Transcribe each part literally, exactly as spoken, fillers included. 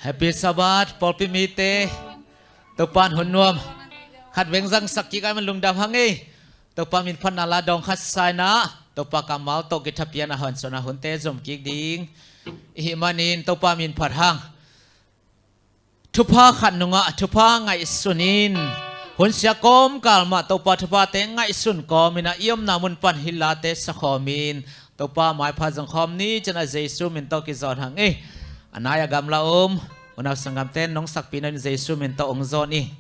Happy Sabbath, pawlpi mite. Topa'n hun nuam khat veng zangsak kik a, man lungdam hang ei. Topa min phatna la dawng khat sa-in ah, Topa kammal tawh kithapiakna hawmsawnna hunte zom kik ding i hih manin Topa min phat hang. Thupha khat nungah thupha ngaihsun in, hun sia kawmkal mah Topa thuphate ngaihsun kawmin ah i omna mun pan hih late sakhawmin Topa maipha zong khawm ni. Cih ciangin Jesu min tawh kizawn hang ei. A nai a gamla um unau sanggamte nong sakpih nadingin Jesu min tawh hong zawn hi.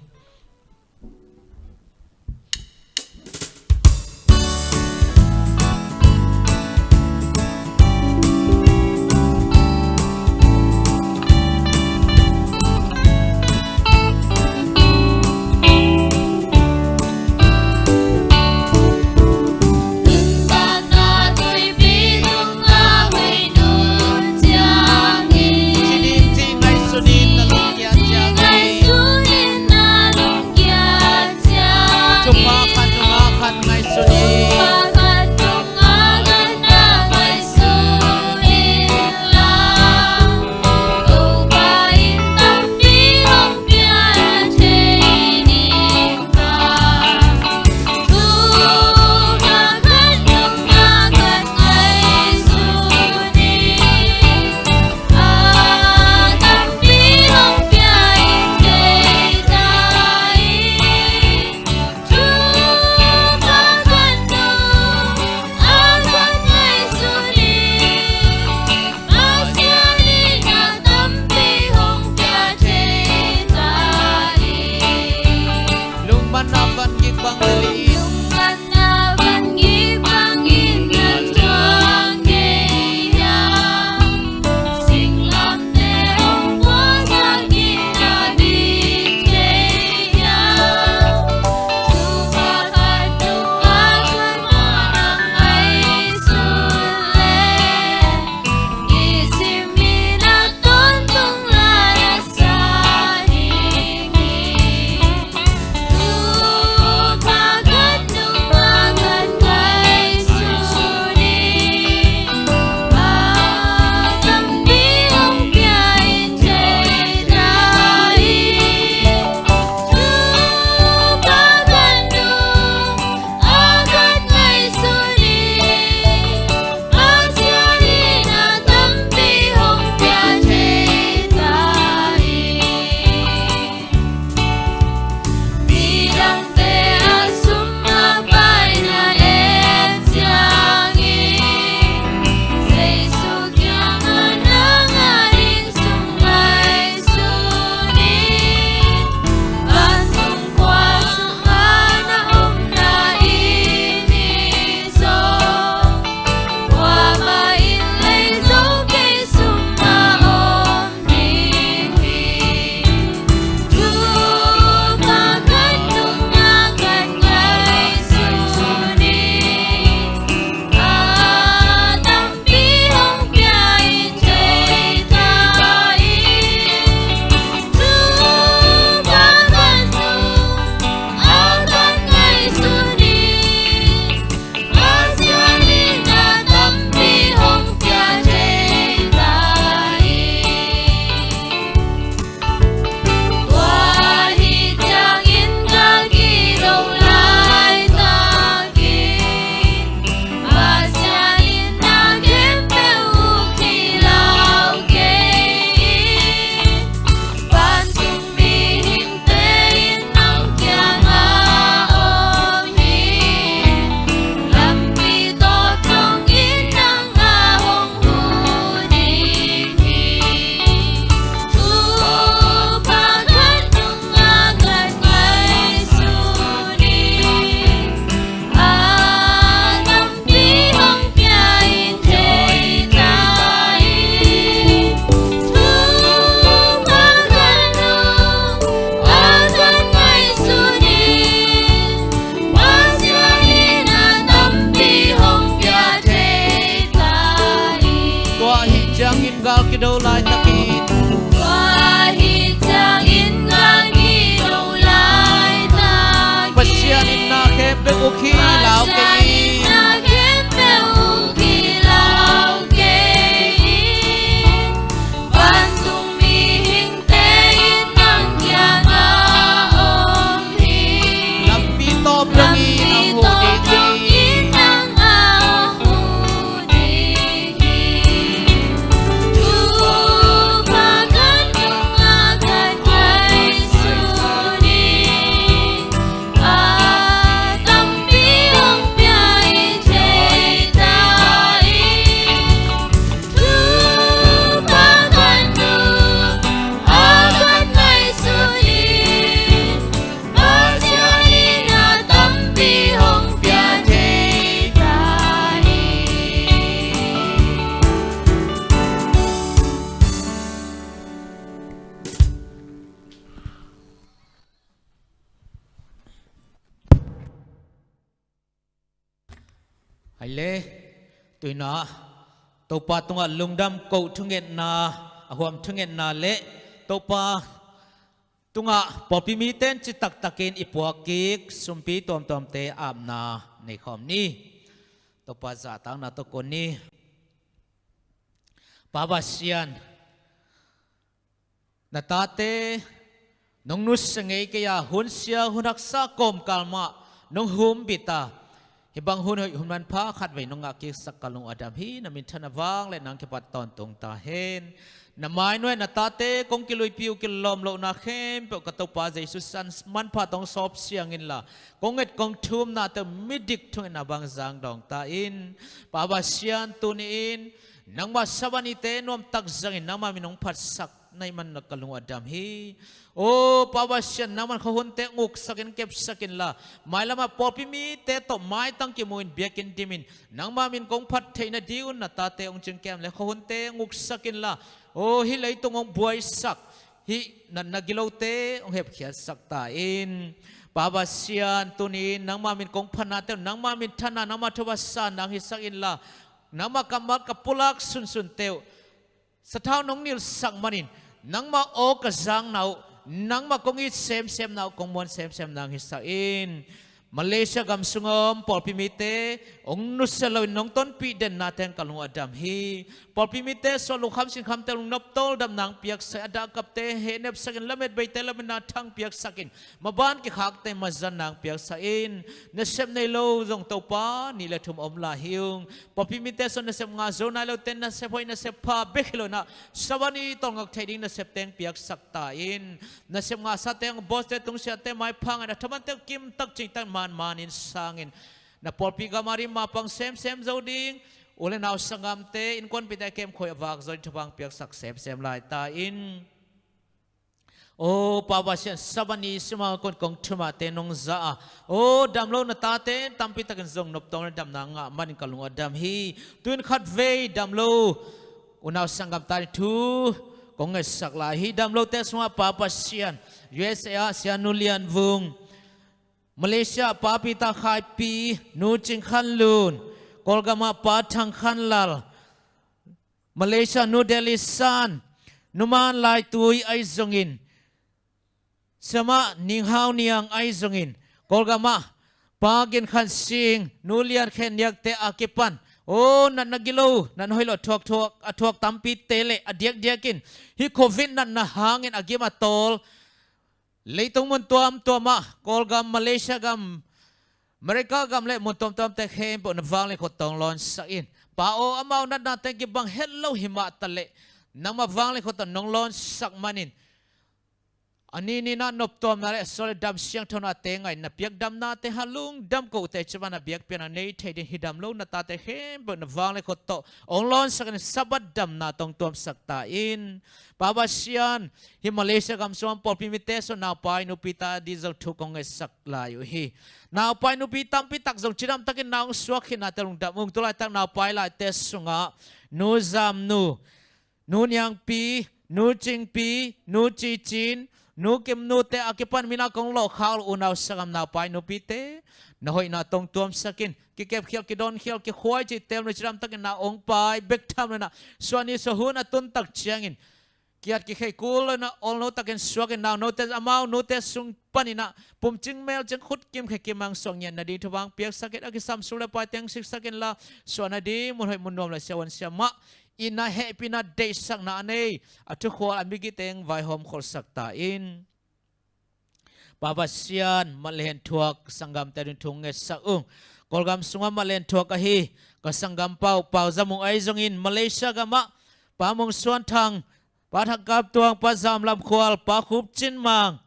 Hai le, tuinah Topa tungah lungdam koh thungetna, a huam thungetna le Topa tungah pawlpi mite in citaktakin i puak kik sumpi tuamtuamte apna nei khawm ni. Topa zahtakna tawh kun ni. Pa Pasian, na tate nong nusia ngei kei a, hun sia hun haksa kawmkal mah nong humbit a, hih bang hun hoih hun manpha khatvei nong ngah kiksak ka lung a dam hi. Na minthanna vangliatna hong kipat tawntung ta hen. Na mai nuai na tate kong kiluipi uh kilawm lohna khempeuh ka Topa Jesu san manpha tawh hong sawp siang inla, kong nget kong thumnate uh midik thungetna bang zang dawng ta in. Pa Pasian, tuni-in nangmah Sabbath nite nuamtak zangin nangmah min hong phatsak na hih man ka lung a dam hi. O Pa Pasian, nangman khuahunte nguksakin kepsak inla, mailamah pawlpi mite tawh maitang kimu in biakinn dimin nangmah min kong phat theihna ding un na tate hong cingkem le khuahunte nguksak inla, o hih leitung hong buaisak, hih natna gilote hong hepkhiatsak ta in. Pa Pasian, tuni-in nangmah min kong phatnate uh nangmah minthanna, nangmah thupha sanna hong hisak inla, nangmah kammal ka pulak sunsunte uh sathau nong nilhsak manin nangmah aw ka zakna uh, nangmah kong it semsemna uh, kong muan semsemna hong hisak in. Malaysia gam sungah om pawlpi mite hong nusia loin nong tonpih dennate in ka lung a dam hi. Pawlpi mite sungah lungkham sinkhamte lungnop tawldamna hong piaksak in, a dahkapte hehnepsak in, lametbeite lametna thang piaksak in, maban kikhakte mazatna hong piaksak in. Nasep nei lo zong Topa nih le thum om lai hi ung. Pawlpi mite sungah nasep ngah zo nai lote nasep hoih nasep pha bek hi lo inah, Sabbath ni tawlngak theih ding nasepte hong piaksak ta in. Nasep ngahsate hong bawlte tungsiahte maipha ngahin a thamante uh kimtak cingtak manmanin sangin, na pawlpi gam a ding mapang semsem zo ding, u le nau sanggamte, innkuanpihte a kemkhoih a vak zo ding thupha hong piaksak semsem lai ta in. O Pa Pasian, Sabbath ni simmang a kon kong thumahte nong za a, o damlo na tate tampi takin zong noptawng le damna ngah manin ka lung a dam hi. Tu-in khatvei damlo unau sanggamte ading thu kong ngetsak lai hi. Damlote sungah Pa Pasian, U S A ah Sia Nu Lian Vung, Malaysia ah Pa Peter Khai Pi, Nu Cing Khan Lun, Kawlgam ah Pa Thang Khan Lal, Malaysia Nu Delhi San, Nu Man Lai Tui ahi zongin, Siamah Ning Hau Niang ahi zongin, Kawlgam ah Pa Gin Khan Sing, Nu Lian Khen Niak te a kipan, o natna gilo, natna hoih lo a thuak, thuak, a thuak tampite le a diakdiakin hih Covid natna hangin a gim a tawl leitung mun tuamtuam ah, Kawlgam, Malaysia gam, America gam le mun tuamtuamte khempeuh na vanglian khut tawh hong lawnsak in. Pa aw, amau natnate kibang het lo hi mah ta leh, nangmah vanglian khut tawh nong lawnsak manin, a ni ni-in ah noptuamna le a sual le dam siangthonate ngah in, na piak damnate hang lungdam kohte cih bang a biakpiakna nei thei ding, hih damlo na tate khempeuh na vanglian khut tawh hong lawnsak in, Sabbath damna tawh hong tuamsak ta in. Pa Pasian, hih Malaysia gam sungah pawlpi mite sungah naupai nupi ta ding zong thu kong ngetsak lai uh hi. Naupai nupi tampi tak zong cidamtakin na hong suak khinnate lungdam ung. Tu laitak naupai laite sungah Nu Zam Nu, Nu Niang Pi, Nu Cing Pi, Nu Ci Cin, Nu Kim Nu te a kipan min a kong lawhkhak lo unau sanggam naupai nupite na hoihna tawh hong tuamsak in. Kikepkhial, kidawnkhia, kikhuai cih teemlo cidamtakin na hong pai bek tham lo inah, suahni suahhun a tun tak ciangin kiat kikhei kul lo inah, olno takin suak in, naunote, amau nute sung panin ah pumcing melcing, khutkim khekim hong suak ngiat nading thupha hong piaksak in, a kisam sum le paite hong siksak inla, suah nading mun hoih mun nuam le siavuan siamah itna, hehpihna, deihsakna a nei, a thukhual a migite hong vaihawm kholsak ta in. Pa Pasian, mat le hen thuak sanggamte ading thu hong ngetsak ung. Kawlgam sungah mat le hen thuak ahi ka sanggampa uh Pau Za Mung ahi zongin, Malaysia gam ah Pa Mung Suan Thang, Pa Thang Kap Tuang, Pa Zam Lam Khual, Pa Khup Cin Mang,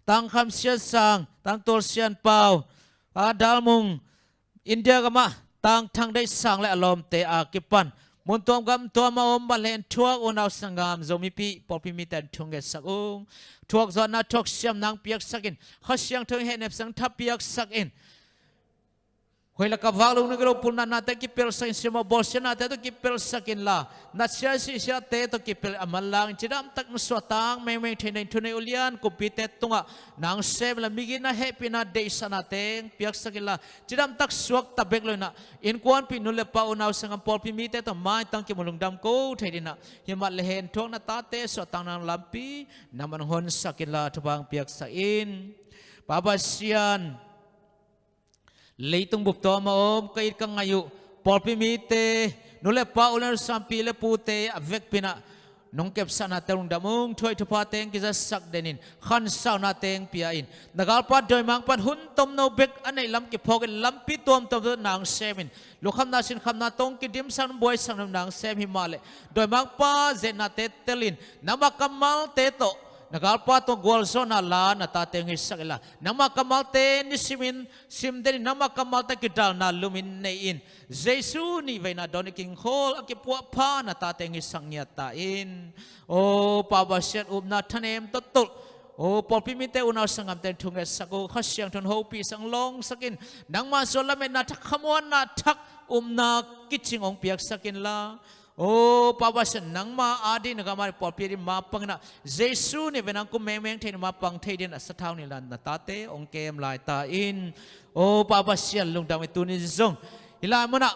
Tang Kham Sian Sang, Tang Tual Sian Pau, Pa Dal Mung, India gam ah Tang Thang Deih Sang le a lawmte a kipan mun tuam gam tuam a om, mat le hen thuak unau sanggam Zomipih pawlpi mite ading thu hong ngetsak ung. Thuak zawhna, thuak siamna hong piaksak in, Kha Siangtho in hehnepsak in, thapiaksak in. Hoih lak a vak lungnuam kilo pulnatnate kipelhsak in, siamah bawlsiatnate tawh kipelhsak inla, natsia sihsiate tawh kipelh a manlang in cidamtak na suahtak mengmeng thei nading thunei ulian kumpite tungah nang sem inla, migitna hehpihna deihsaknate piaksak inla, cidamtak suakta bek lo inah, innkuanpih nu le pa unau sanggam pawlpi mite tawh maitang kimu lungdam ko thei dinah, hih mat le henthuakna tate suahtakna lampi nangman hong honsak inla thupha piaksak in. Pa Pasian, leitung bup tawm a om ka it ka ngaih uh pawlpi mite, nu le pa, u le nau, sanggampi le pute a vekpi inah nong kepsaknate lungdam ung. Thu hoih thupha teng kizatsak denin khansauna teng pia in, na galpa dawimangpa'n hun tomno bek a neih lam kiphawk in, lampi tuamtuam tawh nang sem in, lukhamna sinkhamna tawh kidimsak, buaisak nang sem hi mah leh, dawimangpa zehnate tel in, nangmah kammalte tawh na galpa tawh gualzawhna la na tate hong hisak inla, nangmah kammalte nisimin sim den in, nangmah kammalte kidalna lumin nei in, Jesu nih veina dawn i kingkhawl a kipuahpha na tate hong hisak ngiat ta in. O Pa Pasian, upna thanem tawh tolh, o pawlpi mite, unau sanggamte thungetsak uh, Kha Siangtho in hopihsak, lawngsak in, nangma suah lametna thak, khamuanna thak, upna kicing hong piaksak inla, o Pa Pasian, nangma ading, na gam ading, pawlpi ading mapang inah, Jesu nih veina hong kum mengmeng thei, na mapang thei dinah sathau nilhna na tate hong kem lai ta in. O Pa Pasian, lungdam ing. Tuni zong hih lai munah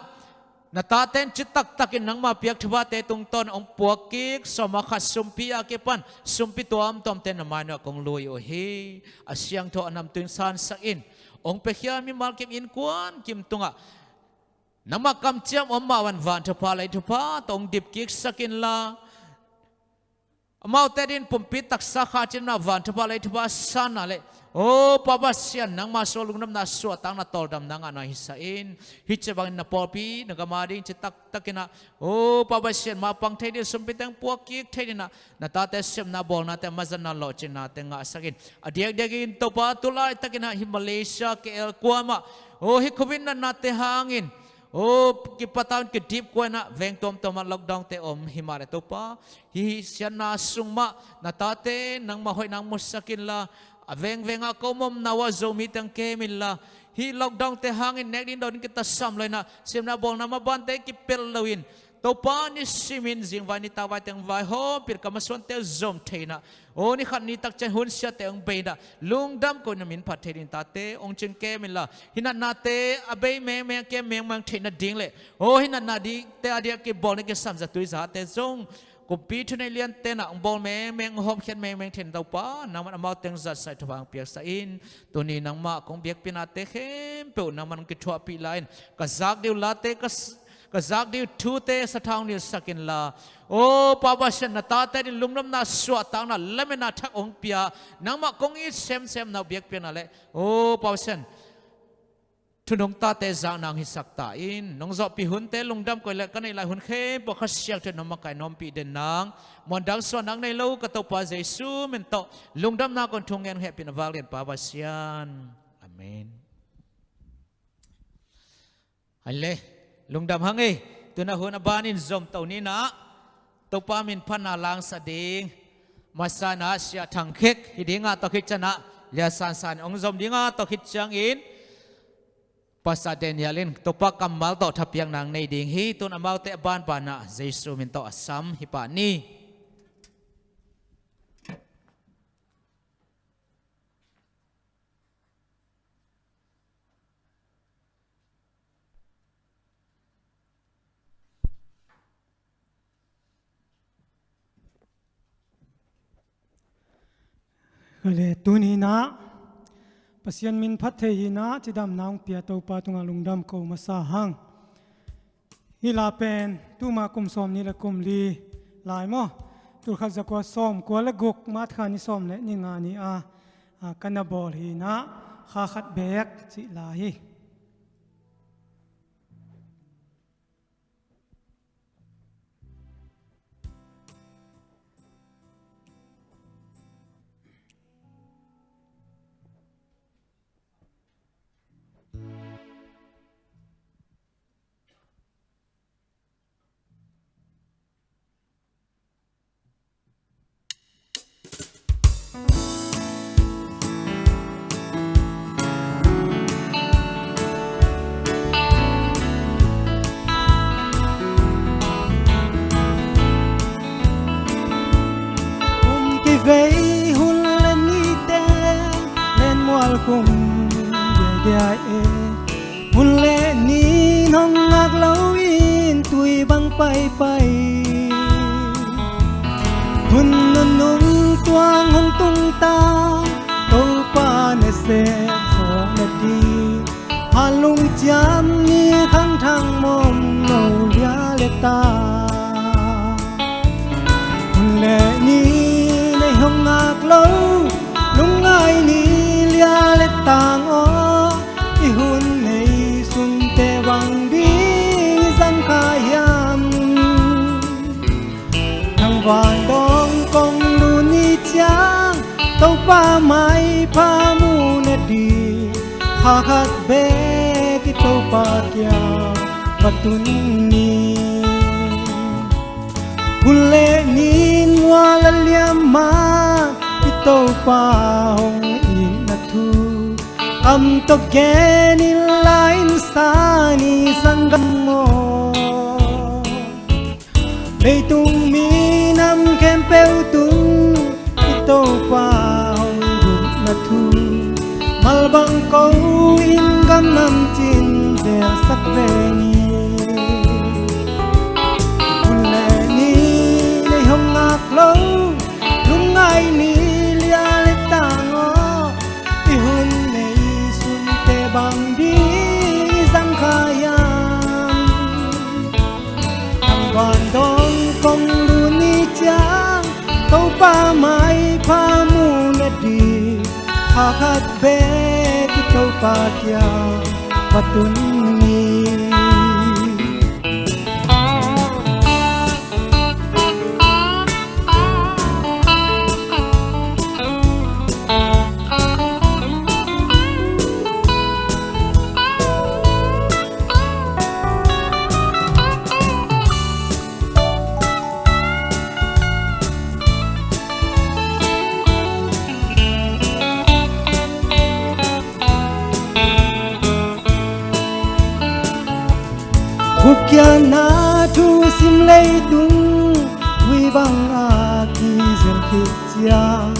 na tate in citaktakin nangma piak thuphate tungtawn hong puak kik, sawm a khat sumpi a kipan sumpi tuamtuamte na mai-ah kong lui uh hi. A siangtho a namtui in sansak in, hong piakhia mimal kim, innkuan kim tungah nangmah kamciam om mah bangin van thupha, lei thupha tawh hong dip kiksak inla, amaute adingin pumpi taksa kha cin inah van thupha, lei thupha sanna le, o Pa Pasian, nangma suah lungdamna, suahtakna, tawldamna ngahna hisak in. Hih ci bangin na pawlpi, na gam ading citaktak inah, o Pa Pasian, mapang thei dinah, sumpite hong puak kik thei dinah, na tate sepna bawlnate, mazatna lawhcingnate ngahsak in. A diakdiakin Topa, tu laitak inah hih Malaysia K L kuamah, o hih Covid natnate hangin, o kipatau in kidip kua inah veng tuamtuamah lockdownte om hi mah leh Topa, hih siatna sung mah na tate nangmah hoihna hong musak inla, a vengvengah ka om omna uh ah Zomite hong kem inla, hih lockdownte hangin nek ding dawn ding kitasam lo inah, sepna bawlna mabante kipelh loin, Topa, nisimin zingvai nitakvaite hong vaihawmpih, ka masuante zom thei inah, o ni khat nitak ciang hun siate hong bei inah, lungdam ko in, na min phat thei dingin tate hong cing kem inla, hih natnate a bei mengmeng, a kem mengmeng theih nading le, o hih natna dingte a diak kibawl ni kisam zatui zate zong kumpi thunei liante inah hong bawl mengmeng, hong hawmkhiat mengmeng thei in Topa, nangman amaute hong zatsak, thupha hong piaksak in. Tuni nangmah kong biakpiaknate khempeuh nangman hong kithuahpih lai in, ka zak ding uh late, ka s-, ka zak ding uh thute sathau hong nilhsak inla, o Pa Pasian, na tate adingin lungdamna, suahtakna, lametna thak hong pia, nangmah kong it semsem na uh biakpiakna le, o Pa Pasian, thu nungtate zakna hong hisak ta in. Nong zawhpih hunte lungdam ko in, le ka neih lai hun khempeuh Kha Siangtho in hong makaih, hong ompih den nang, muandang suahna nei lo ka Topa Jesu min tawh lungdamna kong thu ngen, hehpihna vanglian Pa Pasian. Amen. Hai le, lungdam hang ei. Tu-in ah hun a banin zom to ni in ah, Topa min phatna langsak ding. Masa in ah Sia Thang Khek hi ding ah, tua khit ciang ah Lia San San hong zom ding ah, tua khit ciangin Pastor Daniel in Topa kammal tawh thapiakna nei ding hi. Tu-in amaute a banban ah Jesu min tawh a sam hi pah ni. Ka le, tuni in ah Pasian min phat thei hi in ah cidamna hong pia Topa tungah lungdam ko masa hang. Hih la pen tuma kum sawmnih le kum li lai maw, tulkhat zakua sawmkua le guk, March kha ni sawm le ni nga ni a, a, ka na bawl hi in ah, kha khat beek cih la hi. paipai. Hun nunung tuang hong tungta, Topa nasep zawh nading, halung ciam ni khangthang mawm no lia le ta. Hun le ni nei hong ngak lo, lungngai ni lia le tang aw. I hun nei sunte bang ding i zang kha hiam? Thangvan dawng kong lut ni ciang, Topa maipha mu nading, kha khat bek i Topa kiang va tun ni. Hun le ni in mual a liam ma, i Topa hong itna thu, kam tawh gen in la in sa ni sanggam aw. Leitung minam khempeuh tung, i Topa hong gupna thu, malbang ko in gam nam cin zelsak ve ni. Hun le ni nei hong ngak lo, lungngai ni lia le tang aw. I hun nei sunte bang ding i zang kha hiam? Thangvan dawng kong lut ni ciang, Topa maipha mu nading, kha khat bek i Topa kiang va tun ni. Gupkhiatna thu sim leitung, ui bang a kizel khit ciang,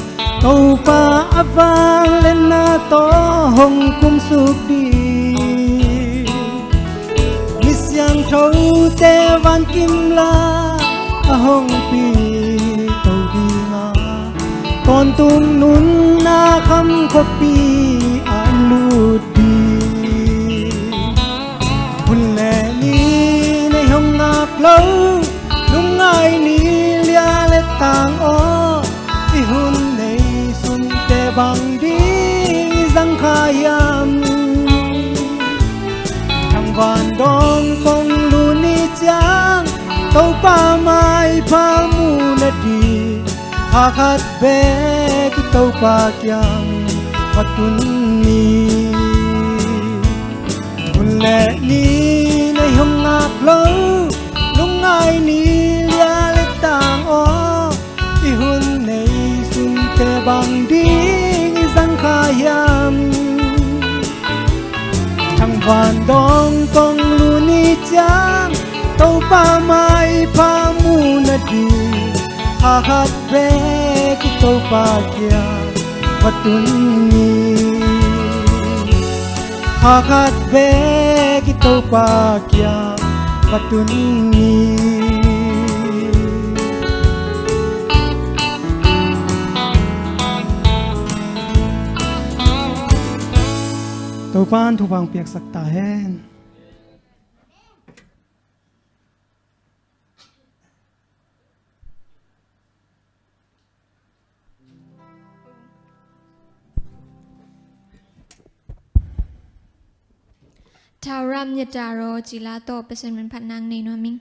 Topa a vangliatna tawh hong kumsuk ding. Mi siangthote van kim la a hong pi to ding a, tawntung nunna kham khuapi a lut ding. Hun le ni nei hong ngak lo, lungngai ni lia le tang aw. I hun nei sunte bang ding i zang kha hiam? Thangvan dawng kong lut ni ciang, Topa maipha mu nading, kha khat bek i Topa kiang va tun ni. Hun le ni nei hong ngak lo, lungngai ni lia le tang aw. I hun nei sunte bang ding i zang kha hiam? Thangvan dawng kong lut ni ciang, Topa maipha mu nading, kha khat bek i Topa kiang va tun ni. Kha khat bek i Topa kiang va tun ni. Topa'n thupha piaksak ta hen. Thau Ram Nyata Raw Cila tawh Pasian min phatna nei nuam ing.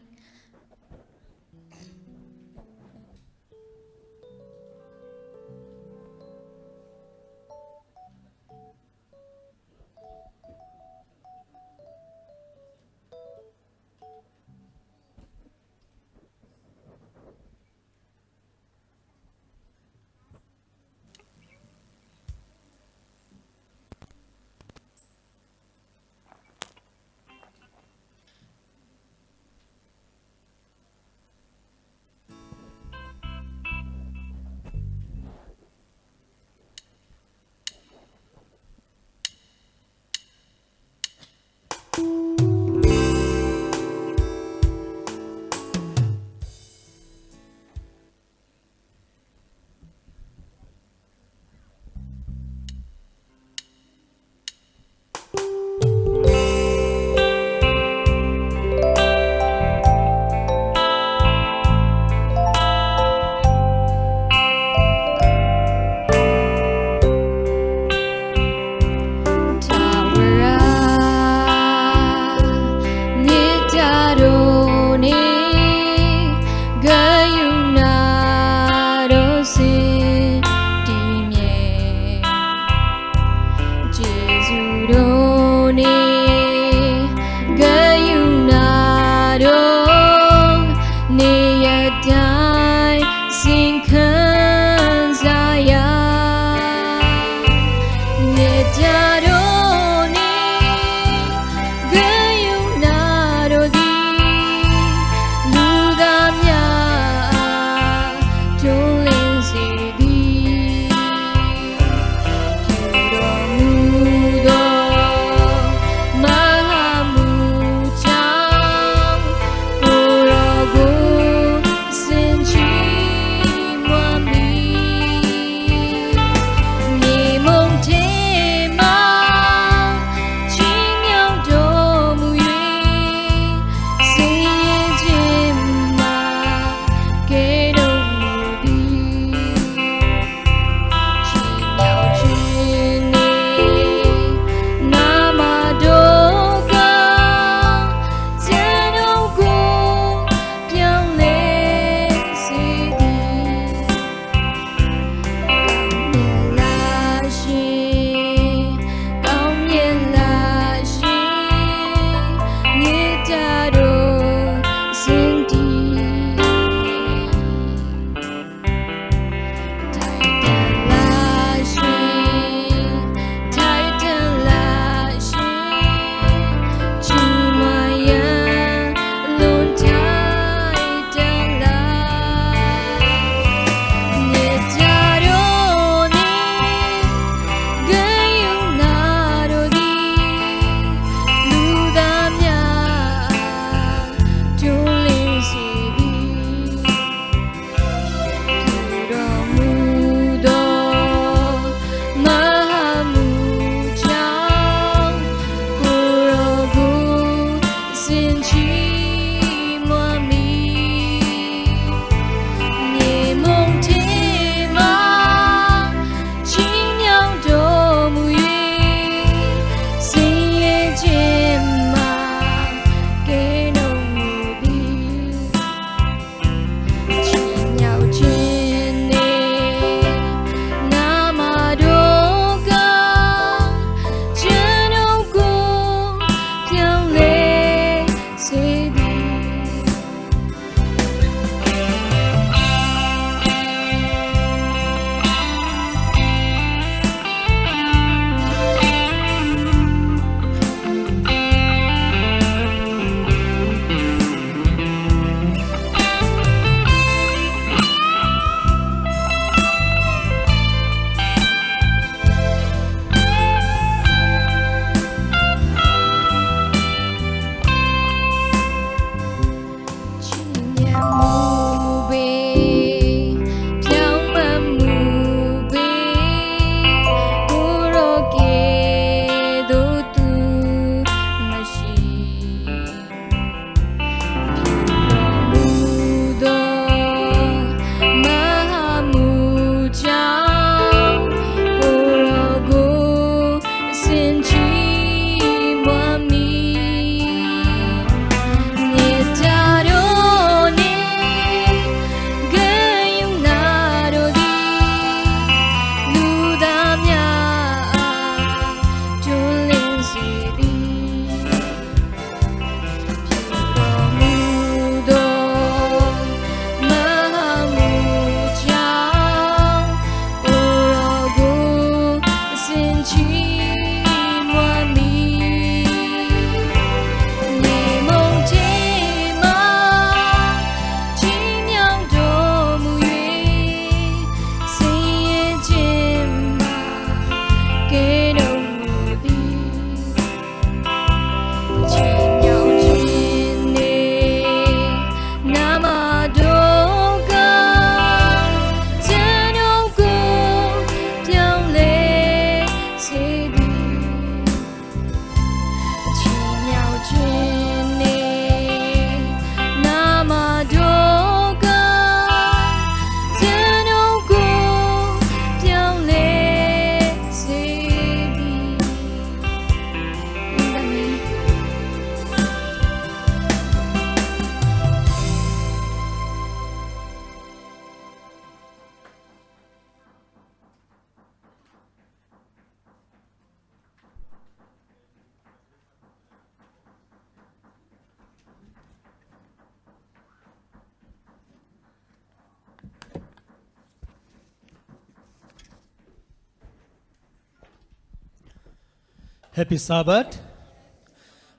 Happy Sabbath.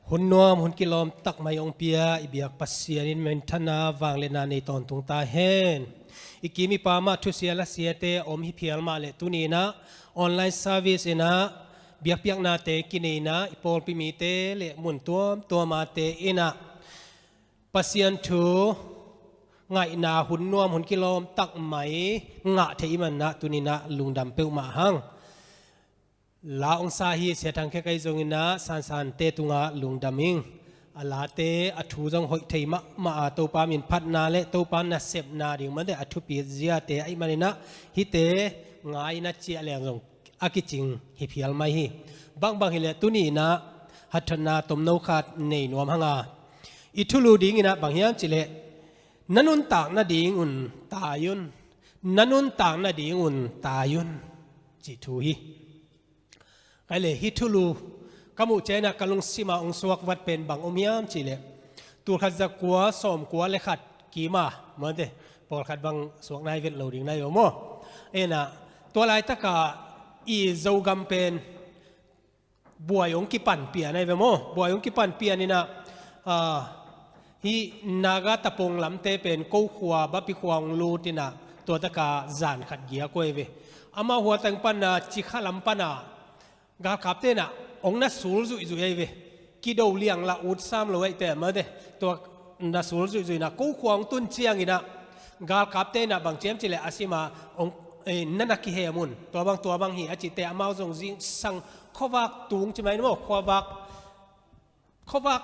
Hun nuam, hun kilawm tak mai hong pia i biak Pasian in minthanna, vangliatna nei tawntung ta hen. I kim i pam ah thusia lasiate om hi phial mah leh tuni in ah online service in ah biakpiaknate kinei in ah i pawlpi mite leh mun tuamtuam ate in ah Pasian thu ngaihna hun nuam, hun kilawm tak mai ngah thei i hih man ah tuni in ah lungdam peuhmah hang. La hong sa hi Sia Thang Khe Kai zong in ah sansante tungah lungdam ing. A late a thu zong hoih thei mahmah a, Topa min phatna leh Topa nasepna ding mate a thupi ziate ahih man in ah hihte ngai in ah ciah leng zong a kicing hi phial mai hi. Bangbang hi leh tuni in ah hathotna tomno khat nei nuam hang a, i thulu ding in ah bang hiam cih leh, na nuntak nading un tai un, na nuntak nading un tai un, cih thu hi. Kei leh hih thulu ka muh ciang in ah ka lungsim ah hong suak vat pen bang om hiam cih leh, tul khat za kua sawm kua leh khat kim a, mate, pawlkhat bang suak nai vet lo ding nai lo maw. In ah tua laitak ah i Zogam pen buai hong kipan pian ahi ve maw. Buai hong kipan pian in ah, ah, hih Naga Tapong lamte pen Ko khua, Bapi khua hong lut in ah tua tak ah zan khat giak uh ahi ve. Amau hua teng pan ah Cikha lam pan ah galkapte in ah hong na sul zuihzuih ahi ve. Kido liang lah ut sam lo ahih teh mate. Tua na sul zuihzuih in ah Ko khua hong tun ciang in ah galkapte in ah bang ci hiam cih leh a sim ah hong, eh, na na kihem un, tua bang tua bang hi a cih teh amau zong zingsang khuavak tung ci mai ni maw, khuavak, khuavak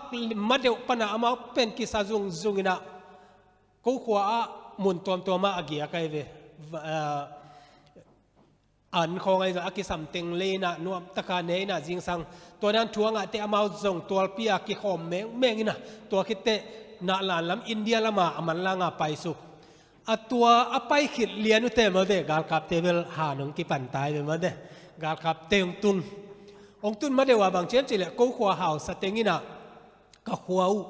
madeuh pan ah amau pen kisa zungzung in ah Ko khua ah mun tuamtuam ah a giak ahi ve. Va-, ah, an khawng ahi zong a kisam teng lei in ah nuam tak a ne in ah zingsang. Tua dan thu a ngahte amau zong tualpi ah kikhawm mengmeng in ah tua khit teh Nahlan lam, India lam ah a manlang a paisuk. A tua a pai khit lian uh teh mate galkapte bel han hong kipan tai ve mate. Galkapte hong tun, hong tun madeuh ah bang ci hiam cih leh Ko khua hausa teng in ah ka khua uh,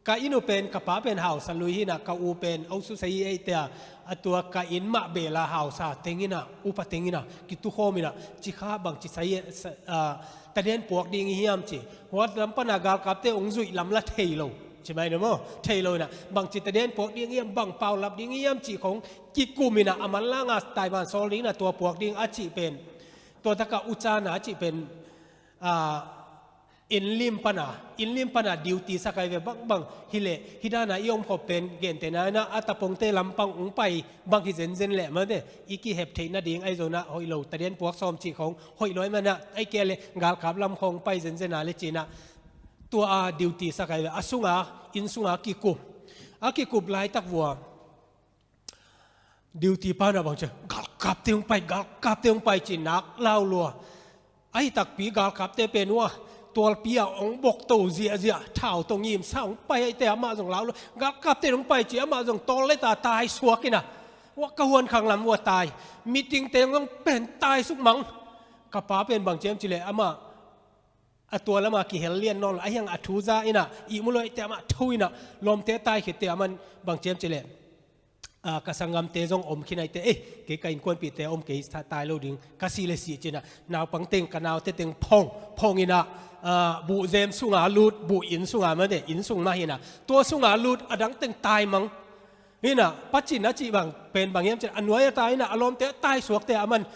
ka inn uh pen ka pa pen hausa lui hi in ah, ka u pen Ausu Sai hi ahih teh a, a tua ka inn mah bel a hausa teng in ah, upa teng in ah kitukhawm in ah Cikha bang ci sai, sa-, ah, tadian puak ding i hiam ci. Hua lam pan ah galkapte hong zuih lam lah thei lo ci mai ni maw, thei lo in ah bang ci tadian puak ding i hiam, bang paulap ding i hiam cih khawng kikum in ah a manlang a Taiwan sawl ding in ah tua puak ding a cih pen, tua tak ah ucana a cih pen, ah, inn lim pan ah, inn lim pan ah duty sak ahi ve. Bangbang hi leh hih dan a i om khop pen gentehna in ah a Tapongte lam pan hong pai bang hi zenzen leh mate, i kihep theih nading ahi zong in ah hoih lo, tadian puak sawm cih khawng hoih lo ahih man ah, ahih kei leh galkap lam khawng pai zenzen a leh ci in ah tua a duty sak ahi ve. A sung a, inn sung a kikup, a kikup laitak vua duty pa in ah bang ci, galkapte hong pai, galkapte hong pai ci nak lau lua. Ahi takpi galkapte pen uh a tualpi ah hong bokto ziahziah, thau tawh ngimsa hong pai ahih teh amah zong lau lua. Galkapte hong pai ci amah zong tawlet a tai suak in ah, ua ka huan khang lam ua tai. Meeting teng zong pen tai suk mang. Ka pa pen bang ci hiam cih leh amah a tua lam a kihel lian nawn lo, ahi hang a thu za in ah ihmu lo ahih teh amah tho in ah lawmte a tai khit teh a man bang ci hiam cih leh, ah, ka sanggamte zong om khin ahih teh, eh, kei ka innkuanpihte om kei, tai lo ding, ka si leh si ci in ah naupang teng, ka naute teng phong phong in ah, ah, buhzem sung a lut, buh inn sung a mate, inn sung mah hi in ah tua sung a lut, a dang teng tai mang. Hi in ah pacin a cih bang pen bang hiam cih leh a nuai a tai in ah a lawmte a tai suak teh a man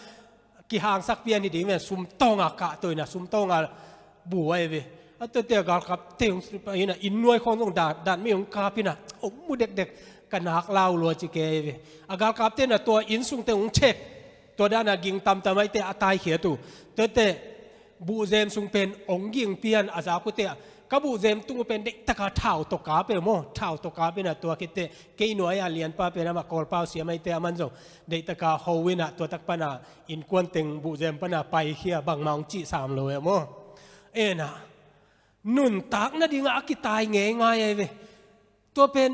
kihangsak pian hi ding ve, sumtawng a kahto in ah sumtawng a bu ahi ve. A tuate a galkapte hong, hi in ah inn nuai khawng zong dat, dat mi hong kap in ah hong mu dekdek, ka nak lau lua ci kei ahi ve. A galkapte in ah tua inn sung teng hong check, tua dan a ging tamtam ahih teh a taikhiat uh. Tuate buhzem sung pen hong ging pian a zak uh teh a, ka buhzem tung uh pen deihtak a thau tawh kap e maw, thau tawh kap in ah tua khit teh kei nuai a lianpa pen amah Kawlpau siam ahih teh a man zong deihtak a ho in ah tua tak pan a innkuan teng buhzem pan a paikhia, bangmah hong cih sam lo e maw. En ah nuntak nading ah a kitai ngeingai ahi ve. Tua pen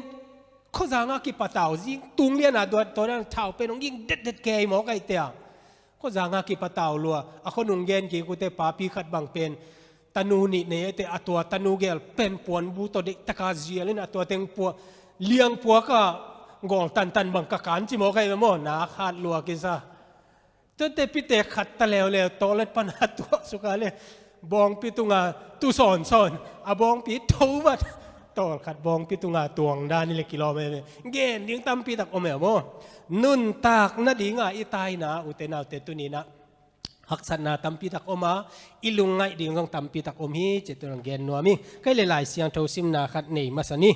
khuazang a kipatau, zing tung lian a duat tua dan thau pen hong ging detdet kei mawk ahih teh a, khuazang a kipatau lua. A khuanung gen kik uh teh papi khat bang pen tanu nih nei ahih teh a tua tanu gel pen puanbu tawh deihtak a zial in a tua teng pua, liangpuak a gawl tantan bang ka kan ci mawk ahi ve maw, nak hat lua kisa. Tuate pitek khat ta leuleu tawlet pan a tuah suk a leh Bawngpi tunga tu sawnsawn, a bawngpi tho vat, tawlkhat bawngpi tunga tuang dan hi le kilawm e. Gen ding tampi tak om e maw. Nuntak nadinga i taina, ute naute, tuni-in ah haksatna tampi tak om a, i lungngaih ding zong tampi tak om hi, cih tu-in gen nuam ing. Kei le Lai Siangtho simna khat nei masa ni.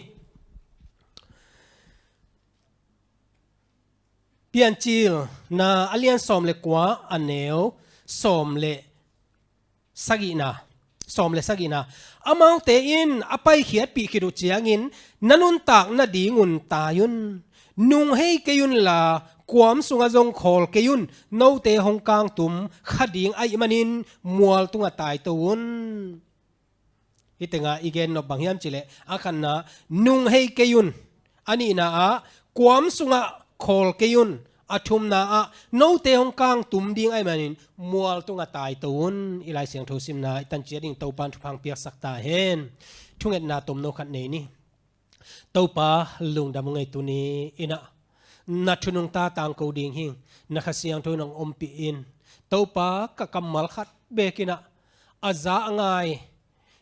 Piancilna a lian sawm le kua, a neu sawm le sagihna, sawm le sagihna. Amaute in a paikhiatpih khit uh ciangin, na nuntak nadingun tai un. Nung hei kei unla, kuam sungah zong khawl kei un. Note hong kangtum kha ding ahih manin mual tungah taito un. Hih tengah i gen nop bang hiam cih leh, a khatna, nung hei kei un. A nihna ah, kuam sungah khawl kei un. A thumna ah, note hong kangtum ding ahih manin mual tungah taito un. I Lai Siangtho simna i tan ciat ding Topa'n thupha hong piaksak ta hen. Thungetna tomno khat nei ni. Topa, lungdam ung ei, tuni-in ah na thu nungta tangko ding hi ing. Na Kha Siangtho in hong ompih in. Topa, ka kammal khat bekin ah a za a ngai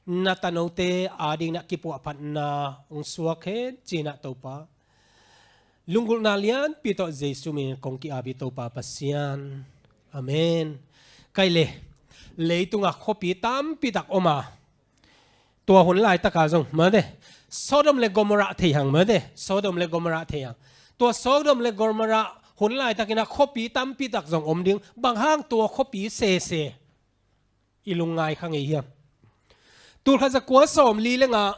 na tanote adingin ah kipuahphatna hong suak hen, ci-in ah Topa, lunggulhna lianpi tawh Jesu min in kong ki-ap hi, Topa Pasian. Amen. Kei le, leitungah khuapi tampi tak om a, tua hun laitaka zong, mate, Sodom le Gomorrah thei hang, mate, Sodom le Gomorrah thei hang. Tua Sodom le Gomorrah hun laitakin ah khuapi tampi tak zong om ding. Bang hang tua khuapi sese i lungngai kha ngei hiam? Tulkhat zakua sawmli le nga,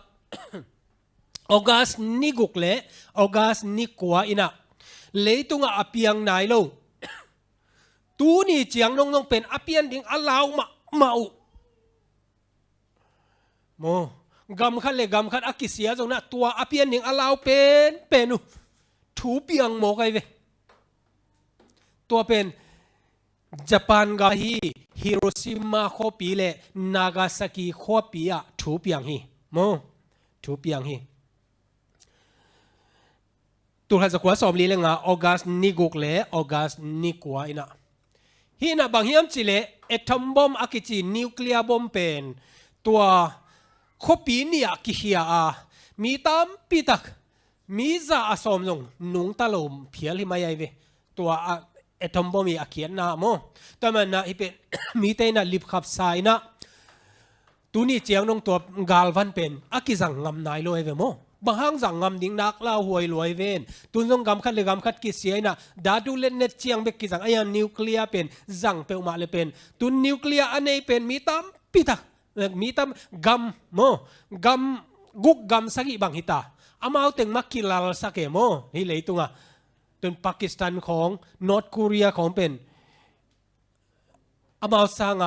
August ni guk le August ni kua in ah leitungah a piang nai lo, tuni ciang nong nong pen a pian ding a lau mahmah uh. Maw, gam khat le gam khat a kisia zong in ah tua a pian ding a lau penpen uh thu piang mawk ahi ve. Tua pen Japan gam hi, Hiroshima khuapi le Nagasaki khuapi ah thu piang hi. Maw, thu piang hi. Tulkhat zakua sawmli le nga, August ni guk le August ni kua in ah, hih in ah bang hiam cih leh atom bomb a kici nuclear bomb pen tua khuapi nih ah kikhia a, mi tampi tak, mi za a sawm zong nungta lo phial hi mai ahi ve. Tua a atom bomb i a khiatna maw. Tua manin ah hih pen mite in ah lipkhapsa in ah, tuni ciang nong tua galvan pen a kizang ngam nai lo ahi ve maw. Bang hang zang ngam ding, nak lauhuai lua ahi ven. Tun zong gam khat le gam khat kisia in ah, dadu letnet ciang bek kizang, a hiang nuclear pen zang peuhmah le pen, tun nuclear a nei pen mi tampi tak, mi tam, gam maw, gam guk gam sagih bang hi ta. Amau teng mah kilalsak e maw, hih leitungah. Tun Pakistan khawng, North Korea khawng pen amau sangin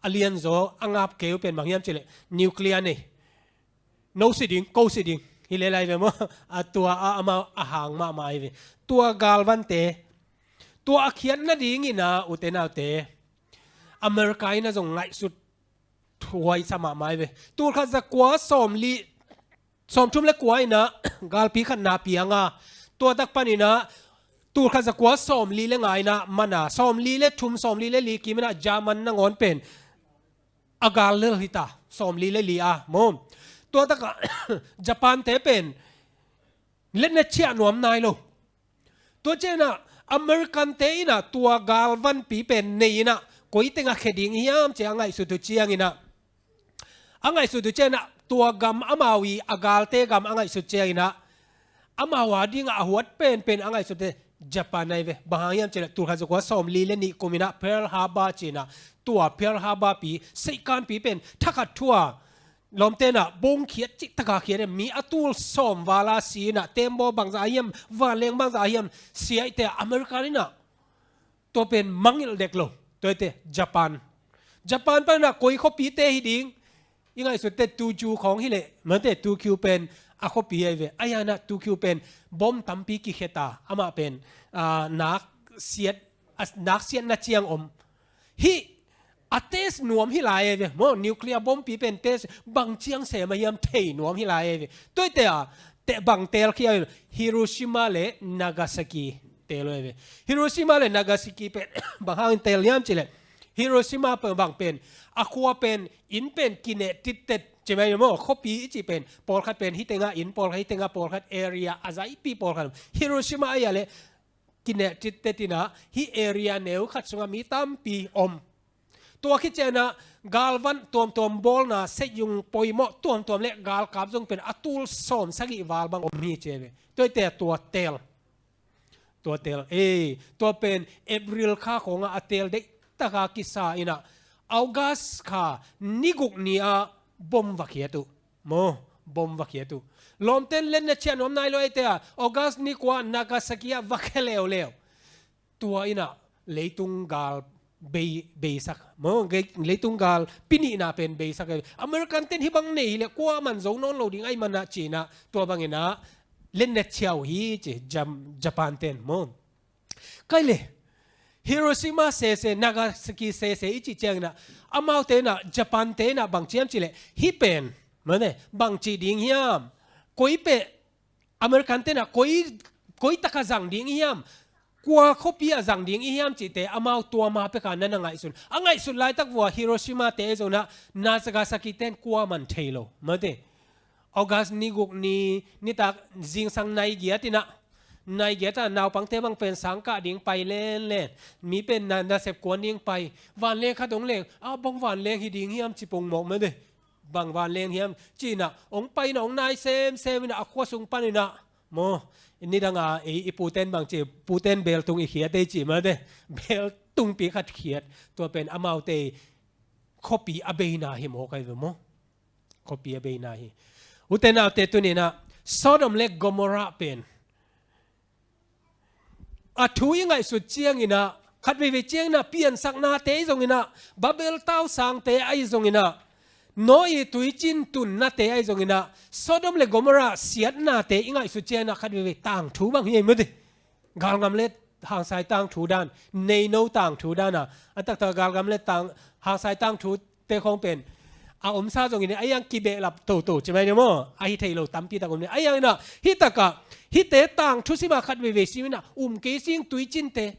a lianzaw a ngap kei uh pen bang hiam cih leh nuclear nei. No si ding, ko si ding, hi lel ahi ve maw. A tua ah amau a hang mahmah ahi ve. Tua galvante, tua a khiat nadingin ah, ute naute, America in ah zong ngaihsut thuaisa mahmah ahi ve. Tulkhat zakua sawmli, sawmthum le kua in ah galpi khatna piang a, tua tak panin ah tulkhat zakua sawmli le nga in ah man a, sawmli le thum, sawmli le li kim in ah German nangawn pen a gal lel hi ta, sawmli le li a maw. Tua tak ah Japan te pen letnet ciah nuam nai lo. Tua ciangin ah American te in ah tua galvanpi pen nei in ah koi tengah khia ding hiam ci a ngaihsut uh ciangin ah, a ngaihsut uh ciangin ah tua gam amau i a galte gam a ngaihsut ciangin ah, amau a dingah a huat penpen a ngaihsut te Japan ahi ve. Bang hang hiam cih leh tulkhat zakua sawmli le nih kum in ah Pearl Harbor ci in ah, tua Pearl Harbor pi, seikanpi pen thakhat thu a, lawmte in ah bom khiat cih taka khiat in, mi a tul sawm val a si in ah, tembaw bangzah a hiam, vanleng bangzah a hiam, siaite, American in ah tua pen mangngilh dek lo. Tuate Japan, Japan pan in ah koi khuapite hi ding, i ngaihsut te Tokyo khawng hi leh, mate, Tokyo pen a khuapi ahi ve. A hiang in ah Tokyo pen bom tampi kikhia ta, amah pen, ah, nak siat, a, nak siatna ciang om. Hih a test nuam hi lai ahi ve maw, nuclear bomb pi pen test bang ciang sem a hiam thei nuam hi lai ahi ve. Tuate a te bang telkhia ahi ve, Hiroshima le Nagasaki tel uh ahi ve. Hiroshima le Nagasaki pen bang hangin tel hiam cih leh, Hiroshima pen bang pen a khua pen, inn pen kineh tittet ci mai maw, khuapi i cih pen pawlkhat pen hih tengah inn, pawlkhat hih tengah, pawlkhat area a zaipi pawlkhat. Hiroshima ahi a leh kineh tittet inah hih area neu khat sungah mi tampi om. Tua khit ciangah galvan tuamtuam bawlna, seiyung poimawh tuamtuam le galkap zong pen a tul sawm sagih val bang om hi ci ve. Tua hi te tua teel. Tua teel, eh, tua pen April kha khawngah a teel deihtaka kisa inah August kha ni guk ni-ah bom va khiat uh. Maw, bom va khiat uh. Lawmten lenna ciah nuam nai lo ei te a, August ni kua Nagasaki ah va khia leuleu. Tua inah leitung gal bei, beisak. Maw, gei-, leitung gal pinihna pen beisak. American ten hih bang nei hileh kuaman zo nawn lo ding ahih manah ci inah tua bang inah lenna ciah uh hi ci, Jam-, Japan ten. Maw. Kai le, Hiroshima sese, Nagasaki sese i cih ciang inah, amaute inah, Japan te inah bang ci hiam cih leh, hih pen, mane, bang ci ding hiam? Koi peh, American te inah, koi, koi taka zang ding hiam? Kua khuapi ah zang ding i hiam cihte, amau tua ma peka na na ngaihsun. A ngaihsut laitak vua Hiroshima te zong inah, Nagasaki ten kuaman thei lo. Mate. August ni guk ni, nitak zingsang nai giat inah, nai giat ah naupangte bang pen sangkah ding pai lenlen. Mi pen na, nasep kuan ding pai. Vanleng khat hong leng, a bang vanleng hi ding hiam ci pongmawk mate. Bang vanleng hiam ci inah, hong pai inah, hong nai semsem inah, a khua sung pan inah. Maw, nidanga ei i puten bang ci, puten beltung i khiat ei ci mate. Beltungpi khat khiat. Tua pen amaute khuapi a beina hi maw kai ve maw. Khuapi a beina hi. Ute naute tuni inah Sodom le Gomorrah pen a thu i ngaihsut ciang inah, khat veivei ciang inah piansaknate zong inah, Babel tausangte ahi zong inah, Noah i tuicin tunnate ahi zong inah, Sodom le Gomorrah siatnate i ngaihsut ciang inah khat veivei tangthu bang hi ei mate. Galngam le hangsai tangthu dan, neino tangthu dan a, a taktak galngam le tang, hangsai tangthu te khawng pen a omsa zongin a iang kibehlap toto ci mai ni maw? A hi thei lo tampi tak om ni. A iang inah, hih takah, hihte tangthu sima khat veivei sim inah, um kei sing tuicinte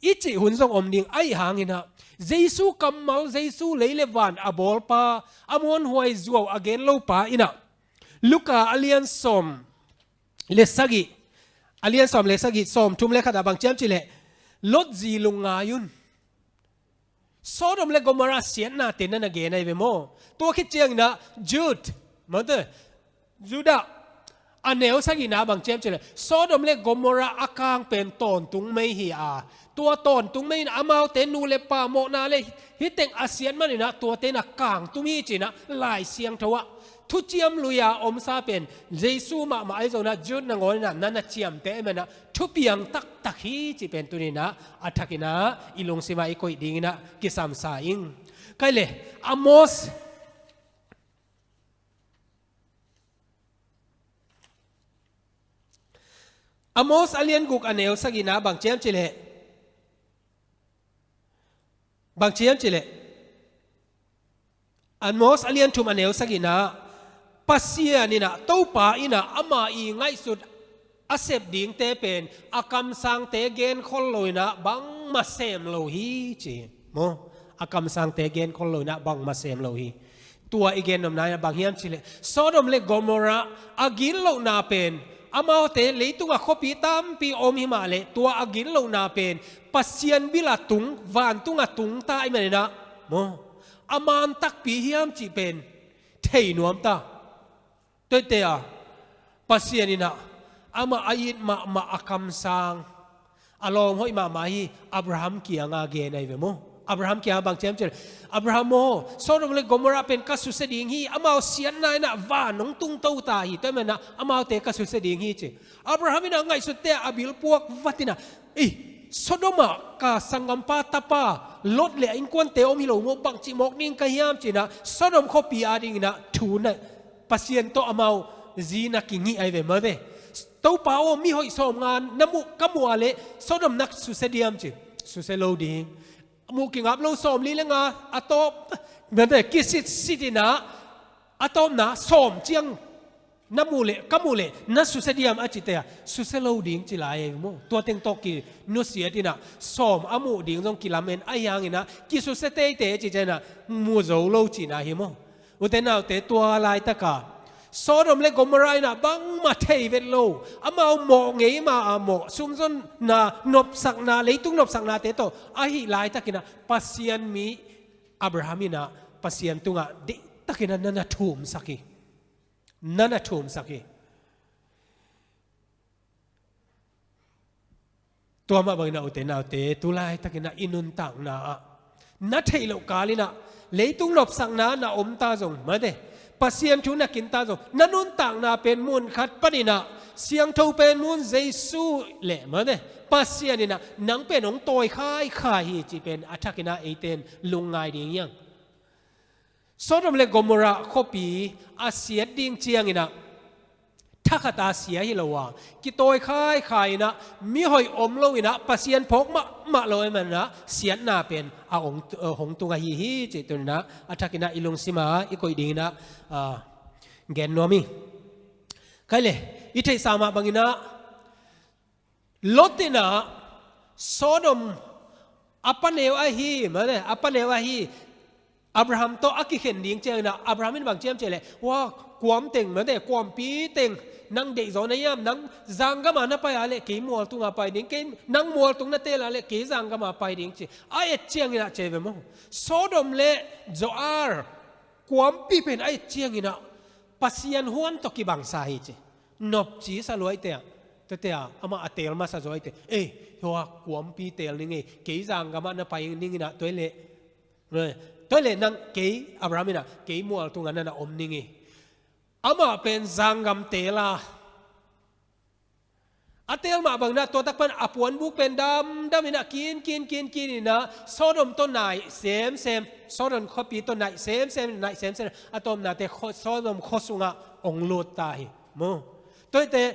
i cih hun zong om ding. Ahi hang inah, Jesu kammal, Jesu lei le van a bawlpa, a muanhuai zuau a gen lopa inah, Luka a lian sawm le sagih, a lian sawm le sagih, sawm thum le khat ah bang ci hiam cih leh, Lot zi lungngai un. Sodom le Gomorrah siatnate na na gen ahi ve maw? Tua khit ciang inah Jude, mate, Judah a neu sagihna bang ci hiam cih leh, Sodom le Gomorrah a kang pen tawntung mei hi a, tua tawntung mei inah amaute nu le pa mawhna le hih teng a siat man inah tuate inah kang tum hi ci inah Lai Siangtho ah thuciam lui-a omsa pen Jesu mahmah ahi zong inah Jude nangawn inah na na ciamteh ahih man inah thupiang taktak hi cih pen tuni inah a thak inah i lungsim ah i koih ding inah kisamsa ing. Kai le, Amos, Amos a lian guk a neu sagihna bang ci hiam cih leh, bang ci hiam cih leh, Amos a lian thum a neu sagihna, Pasian inah, Topa inah ama i ngaihsut a sep dingte pen a kamsangte genkhol lo inah bangmah sem lo hi ci. Maw, a kamsangte genkhol lo inah bangmah sem lo hi. Tua i gen nopna inah bang hiam cih leh, Sodom le Gomorrah a gitlohna pen, amaute leitungah khuapi tampi om hi mah leh, tua a gitlohna pen Pasian bil a tung, vantung a tung ta ahih man inah, maw, a man takpi hiam cih pen thei nuam ta. Tua hi te a, Pasian inah amah a it mahmah a kamsang, a lawm hoih mahmah hi, Abraham kiangah gen ahi ve maw? Abraham kiangah bang ci hiam cih leh, Abraham aw, Sodom le Gomorrah pen ka susia ding hi, amau siatna inah van hong tung to ta hi. Tua ahih man inah amaute ka susia ding hi ci. Abraham inah ngaihsutte a bil puak vat inah, ei, Sodom ah ka sanggampa tapa Lot le a innkuante om hi lo maw, bangci mawk ding ka hiam ci inah Sodom khuapi a ding inah thu na, Pasian tawh amau zi na kingih ahi ve mate. Topa aw, mi hoih sawmnga na muh, ka muh a leh Sodom na susia diam ci. Susia lo ding. Muh kingap lo sawmli le nga a tawp, mate, kisitsit inah a tawpna sawm ciang Na muh leh, ka muh leh, na susia diam a cite a, susia lo ding ci lai ei maw. Tua teng tawh kinusiat inah, sawm a muh ding zong kilamen a hiang inah, kisusia teitei a ci ciang inah, mu zo lo cihna hi maw. Ute naute, tua laitaka Sodom le Gomorrah inah bangmah thei vet lo, amau mawh ngei ma a mawh, sumzonna, nopsakna, leitung nopsaknate tawh ahih laitakinah Pasian mi Abraham inah Pasian tungah deihtakinah na na thumsak hi. Na na thumsak hi. Tua mah bangin a ute naute, tu laitakin a i nuntakna ah na theih loh kalin ah leitung nopsakna na om ta zong mate, Pasian thu na kin ta zong, na nuntakna pen mun khat panin ah siangtho pen mun Jesu le mate, Pasian in ah nang pen hong tawi khaikhai hi cih pen a thakin ah eite in lungngai ding hiang. Sodom le Gomorrah khuapi a siat ding ciangin ah thakhat a sia hi lo a, kitawi khaikhai in ah, mihoih om lo in ah, Pasian phawk mahmah lo ahih manin ah siatna pen a hong, eh, hong tung ahi hi cih tuni in ah a thakin ah i lungsim ah i koih dingin ah, ah, gen nuam hi. Kei le, i theihsa mah bangin ah Lot in ah Sodom a paneu ahi, mate, a paneu ahi Abraham tawh a kikhen ding ciangin ah Abraham in bang ci hiam cih leh, hua kuam teng, mate, kuampi teng nang deih zaw na hiam, nang zanggam ah na pai a leh kei mual tung ah pai ding, kei nang mual tung na teel a leh kei zanggam ah pai ding ci a et ciangin ah ci ve maw. Sodom le Zoar kuampi pen a et ciangin ah Pasian huan tawh kibangsa hi ci. Nopci sa luaite ah, tuate ah amah a teel masa zaw ahite, ei, hua kuampi teel ning ei, kei zanggam ah na pai ning in ah, tua hi leh, tua hi leh nang kei, Abraham in ah kei mual tung ah na na om ning hi. Amah pen zanggam teel a, a teel mah bangin ah tua tak pan a puanbuk pen damdam in ah kin, kin, kin, kin in ah Sodom tawh nai semsem, Sodom khuapi tawh nai semsem, nai semsem, a tawpnate khua, Sodom khua sungah hong lut ta hi maw. Tua hi teh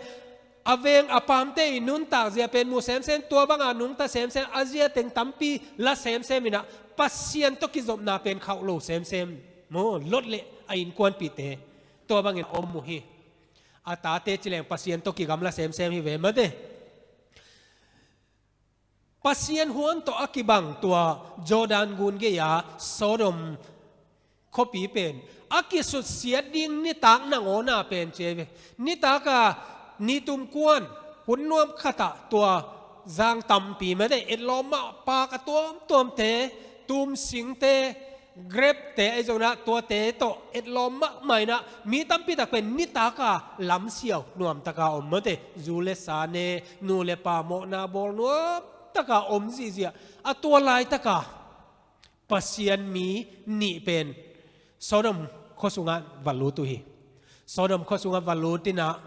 a veng a paamte i nuntak zia pen mu semsem, tua banga nungta semsem, a zia teng tampi la semsem in ah Pasian tawh kizopna pen khauh lo semsem maw. Lot le a innkuanpihte tua bangin om uh hi. A tate ci leng Pasian tawh kigamla semsem hi ve mate. Pasian huan tawh a kibang tua Jordan gun gei-a Sodom khuapi pen a kisutsiat ding nitak nangawna pen ci hi ve. Nitak a nitum kuan hun nuam khatah tua zang tampi mate, etlawm mah, paak a tuamtuamte, tum singte, grepte ahi zongin ah tuate tawh etlawm mahmah in ah mi tampi tak pen nitak a lamsiau nuamtak a om mate, zu le sa ne, nu le pa mawhna bawl nuamtak a om zihziah. A tua laitak a Pasian mi nih pen Sodom khua sungah va lut uh hi. Sodom khua sungah va lut in ah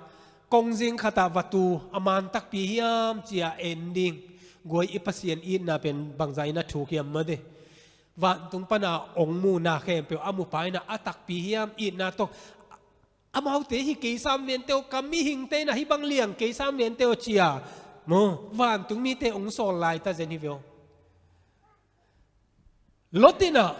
kongzing khatah va tu, a man takpi hiam ci-a en ding. Guai, i Pasian itna pen bangzah in a thuk hiam mate. Vantung pana hong muhna khempeuh a mupa in ah a takpi hiam, itna tawh, amaute hi kei sam vente aw, ka mihingte in ah hih bang liang kei sam vente aw ci-a maw, vantung mite hong sawl laita zen hi ve aw. Lot in ah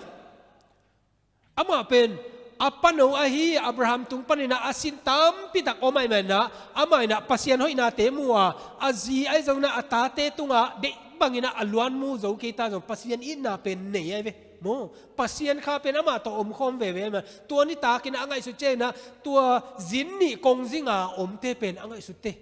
amah pen a pano ahi Abraham tung panin ah a sin tampi tak om ahih manin ah, amah in ah Pasian hoihnate mu a, a zi ahi zongin ah a tate tungah deih bangin ah a luan mu zo kei ta zong Pasian itna pen nei ahi ve maw. Pasian kha pen amah tawh omkhawm veve ahih manin tua nitakin ah a ngaihsut ciangin ah tua zin nih kongzing a omte pen a ngaihsutte,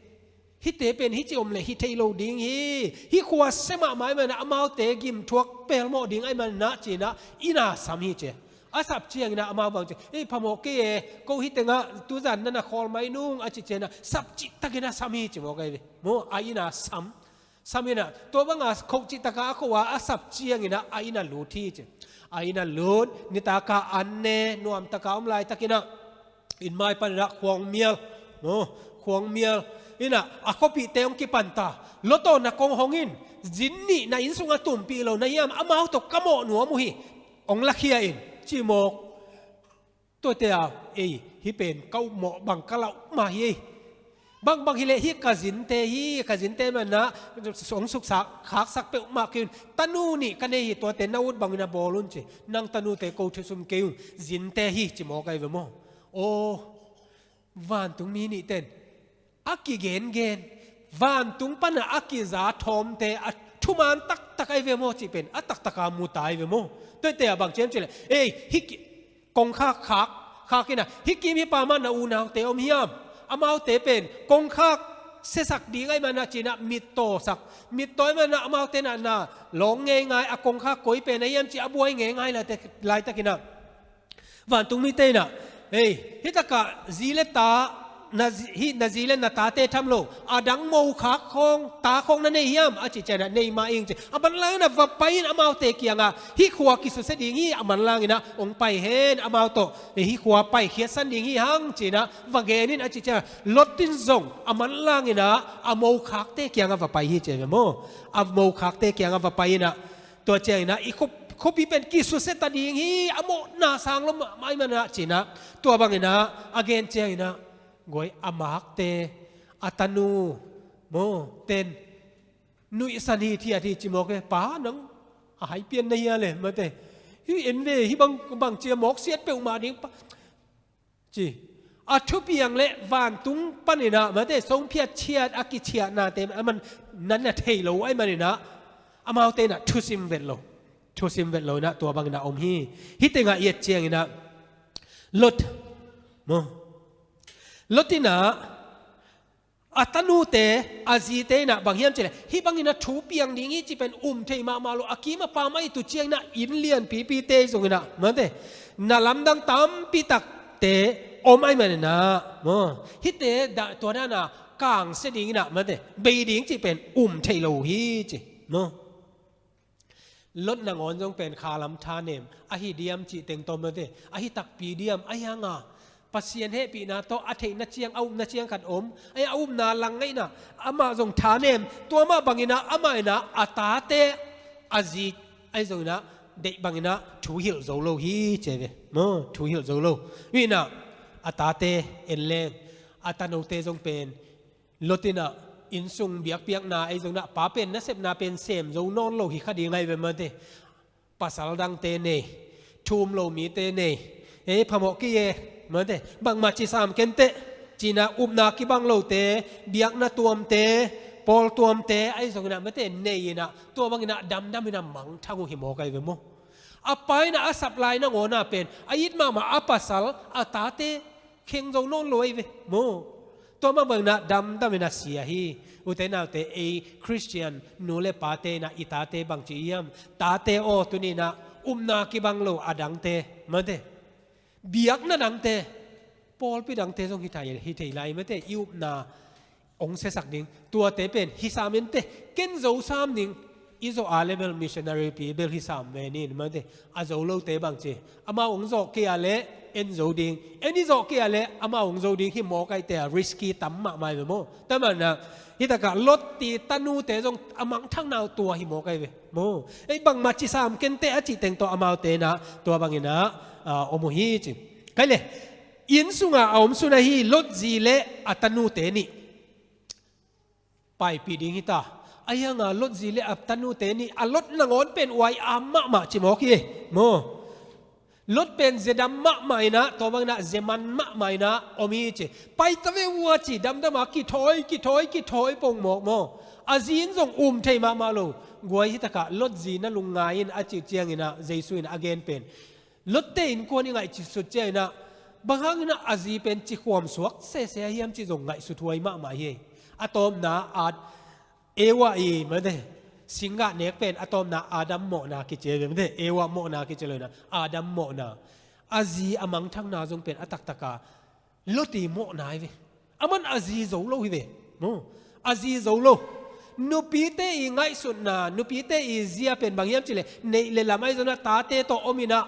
hihte pen hih ci om leh hi thei lo ding hi, hih khuasia mahmah ahih manin ah amaute gimthuak pelmawh ding ahih manin ah ci-in ah inn ah sam hi ci. A sap ciangin ah amau bang ci, ei, phamawh kei e, ko hih tengah tuzan na na khawl mai nung a cih ciangin ah sapcih takin ah sam hi ci mawk ahi ve maw. A inn ah sam, sam in ah tua banga khohcih taka a khoh a, a sap ciangin ah a inn ah lut hi ci. A inn ah lut, nitak a an ne, nuamtak a om laitakin ah inn mai panin ah khuangmial, no, khuangmial in ah a khuapihte hong kipan ta. Lot aw, na kong hong in, zin nih na inn sungah tumpih lo na hiam, amau tawh ka mawh nuam uh hi, hong lakhia in ci mawk. Tuate a, ei, hih pen ka upmawh bang ka lauh mah hi ei. Bangbang hileh hih ka zinte hi, ka zinte manin ah hong suksak, khaksak peuhmah kei un. Tanu nih ka nei hi, tuate na ut bangin ah bawl un ci. Nang tanute ko thusum kei un, zinte hi ci mawk ahi ve maw. Aw, Vantung mi nihte in a kigengen, vantung pana a kiza thawmte a thuman taktak ahi ve maw cih pen a taktaka mu ta ahi ve maw? Tuate a bang ciam cileh, ei, hih ki-, kongkhak khak, khak inah, hih kim hih pam ah na unaute om hiam? Amaute pen kongkhak siasak ding ahih manah cinah mittawsak, mittaw ahih manah amaute nah na lawng ngeingai, a kongkhak koi pen ahi hiam cih a buai ngeingai laite, laitakinah vantung mite inah, ei, hih takah zi le ta, na zi, hih na zi le na tate tham lo, a dang mokhak khawng, ta khawng na nei hiam a cih cianah nei mah ing ci. A manlang inah va pai in amaute kiangah, hih khua kisusia ding hi, a manlang inah hong pai hen, amau tawh, ei, hih khua paikhiatsan ding hi hang cinah va gen in a cih cianah Lot in zong a manlang inah a mokhakte kiangah va pai hi ci ve maw? A mokhakte kiangah va pai inah, tua cianginah i khup-, khuapi pen kisusia ta ding hi, a mawhna sang lo mahmah ahih manah cinah, tua banginah a gen cianginah, guai, a makte, a tanu maw, ten nuihsan hithiat hi ci mawk e, pa nang a hai pian na hia le mate, hih en ve, hih bang, bang cia mawk siat peuhmah ding pa ci. A thupiang le vantung paninah mate, songphiat ciat a kiciahnate a man nan na thei lo ahih maninah amaute inah thusim vet lo, thusim vet lo inah tua banginah om hi. Hih tengah i et cianginah Lot maw, Lot inah a tanute, a zite inah bang hiam cileh, hih bangin a thu piang ding hi cih pen um thei mahmah lo, a kim a pam a i tu cianginah inn lianpipite i zonginah mate, na lamdang tampi takte om ahih maninah maw, hihte dah, tua dana kangsia dinginah mate, bei ding cih pen um thei lo hi ci maw. Lot nangawn zong pen khalam thanem ahi diam cih teng tawm lote, ahi takpi diam, ahi hanga Pasian hehpihna tawh a theihna ciang, a upna ciang khat om, ahi a upna lang ngaihna, amah zong thanem, tua mah banginah amah inah a tate, a zi, ahi zonginah deih banginah thuhilh zo lo hi ci ve maw, thuhilh zo lo. Ui inah a tate en leng, a tanote zong pen Lot inah innsung biakpiakna ahi zonginah pa pen nasepna pen sem zo nawn lo hi kha ding ahi ve mate. Pasal dangte nei, thu um lo mite nei, ei, phamawh kei e mate, bangmah ci sam kenteh cinah upna kibang lote, biakna tuamte, pawl tuamte ahi zonginah mate nei inah, tua banginah damdam inah mangthang uh hi mawk ahi ve maw. A pa inah a sap lai nangawn ah pen a it mahmah a pasal, a tate kheng zo nawn lo ahi ve maw. Tua mah banginah damdam inah sia hi. Ute naute, ei Khristian nu le pate inah i tate bang ci hiam? Tate aw, tuni inah upna kibang lo a dangte mate, biakna dangte, pawlpi dangte zong hi thei, hi thei lai mate, i upna hong siasak ding. Tuate pen hi sam inteh, ken zo sam ding. I zawh a le bel missionary pi bel hi sam ve ni mate. A zo lote bang ci, amau hong zawh kei a le en zo ding, en i zawh kei a le amau hong zo ding, hi mawk ahih teh a risky tam mahmah ve maw. Tua manah hih takah Lot i tanute zong a mangthangna uh tua hi mawk ahi ve maw. Ei, bangmah ci sam kenteh a cih teng tawh amaute inah tua banginah, ah, om uh hi ci. Kai le, inn sungah a om sun ahi Lot zi le a tanute nih paipih ding hi ta. Ahi hanga Lot zi le a tanute nih, a Lot nangawn pen uai am mahmah ci mawk hi maw. Lot pen zia dam mahmah inah, tua banginah zia man mahmah inah om hi ci. Pai ta ve uh a ci, damdama kithawi, kithawi, kithawi pong mawk maw. A zi in zong um thei mahmah lo. Guai, hih takah Lot zi na lungngai in a cih cianginah Jesu in a gen pen Lotte innkuan i ngaihsut cianginah, bang hanginah a zi pen cikhuam suak sese ahiam cih zong ngaihsut huai mahmah hi. A tawpna a, Eva i mate, singgah nek pen a tawpna Adam mawhna kici ve mate, Eva mawhna kici lo inah Adam mawhna. A zi a mangthangna zong pen a taktaka Lot i mawhna hi ve. Aman a zi zo lo hi ve maw. A zi zo lo. Nupite i ngaihsutna, nupite i zia pen bang hiam cih leh, neih le lam ahi zonginah tate tawh om inah,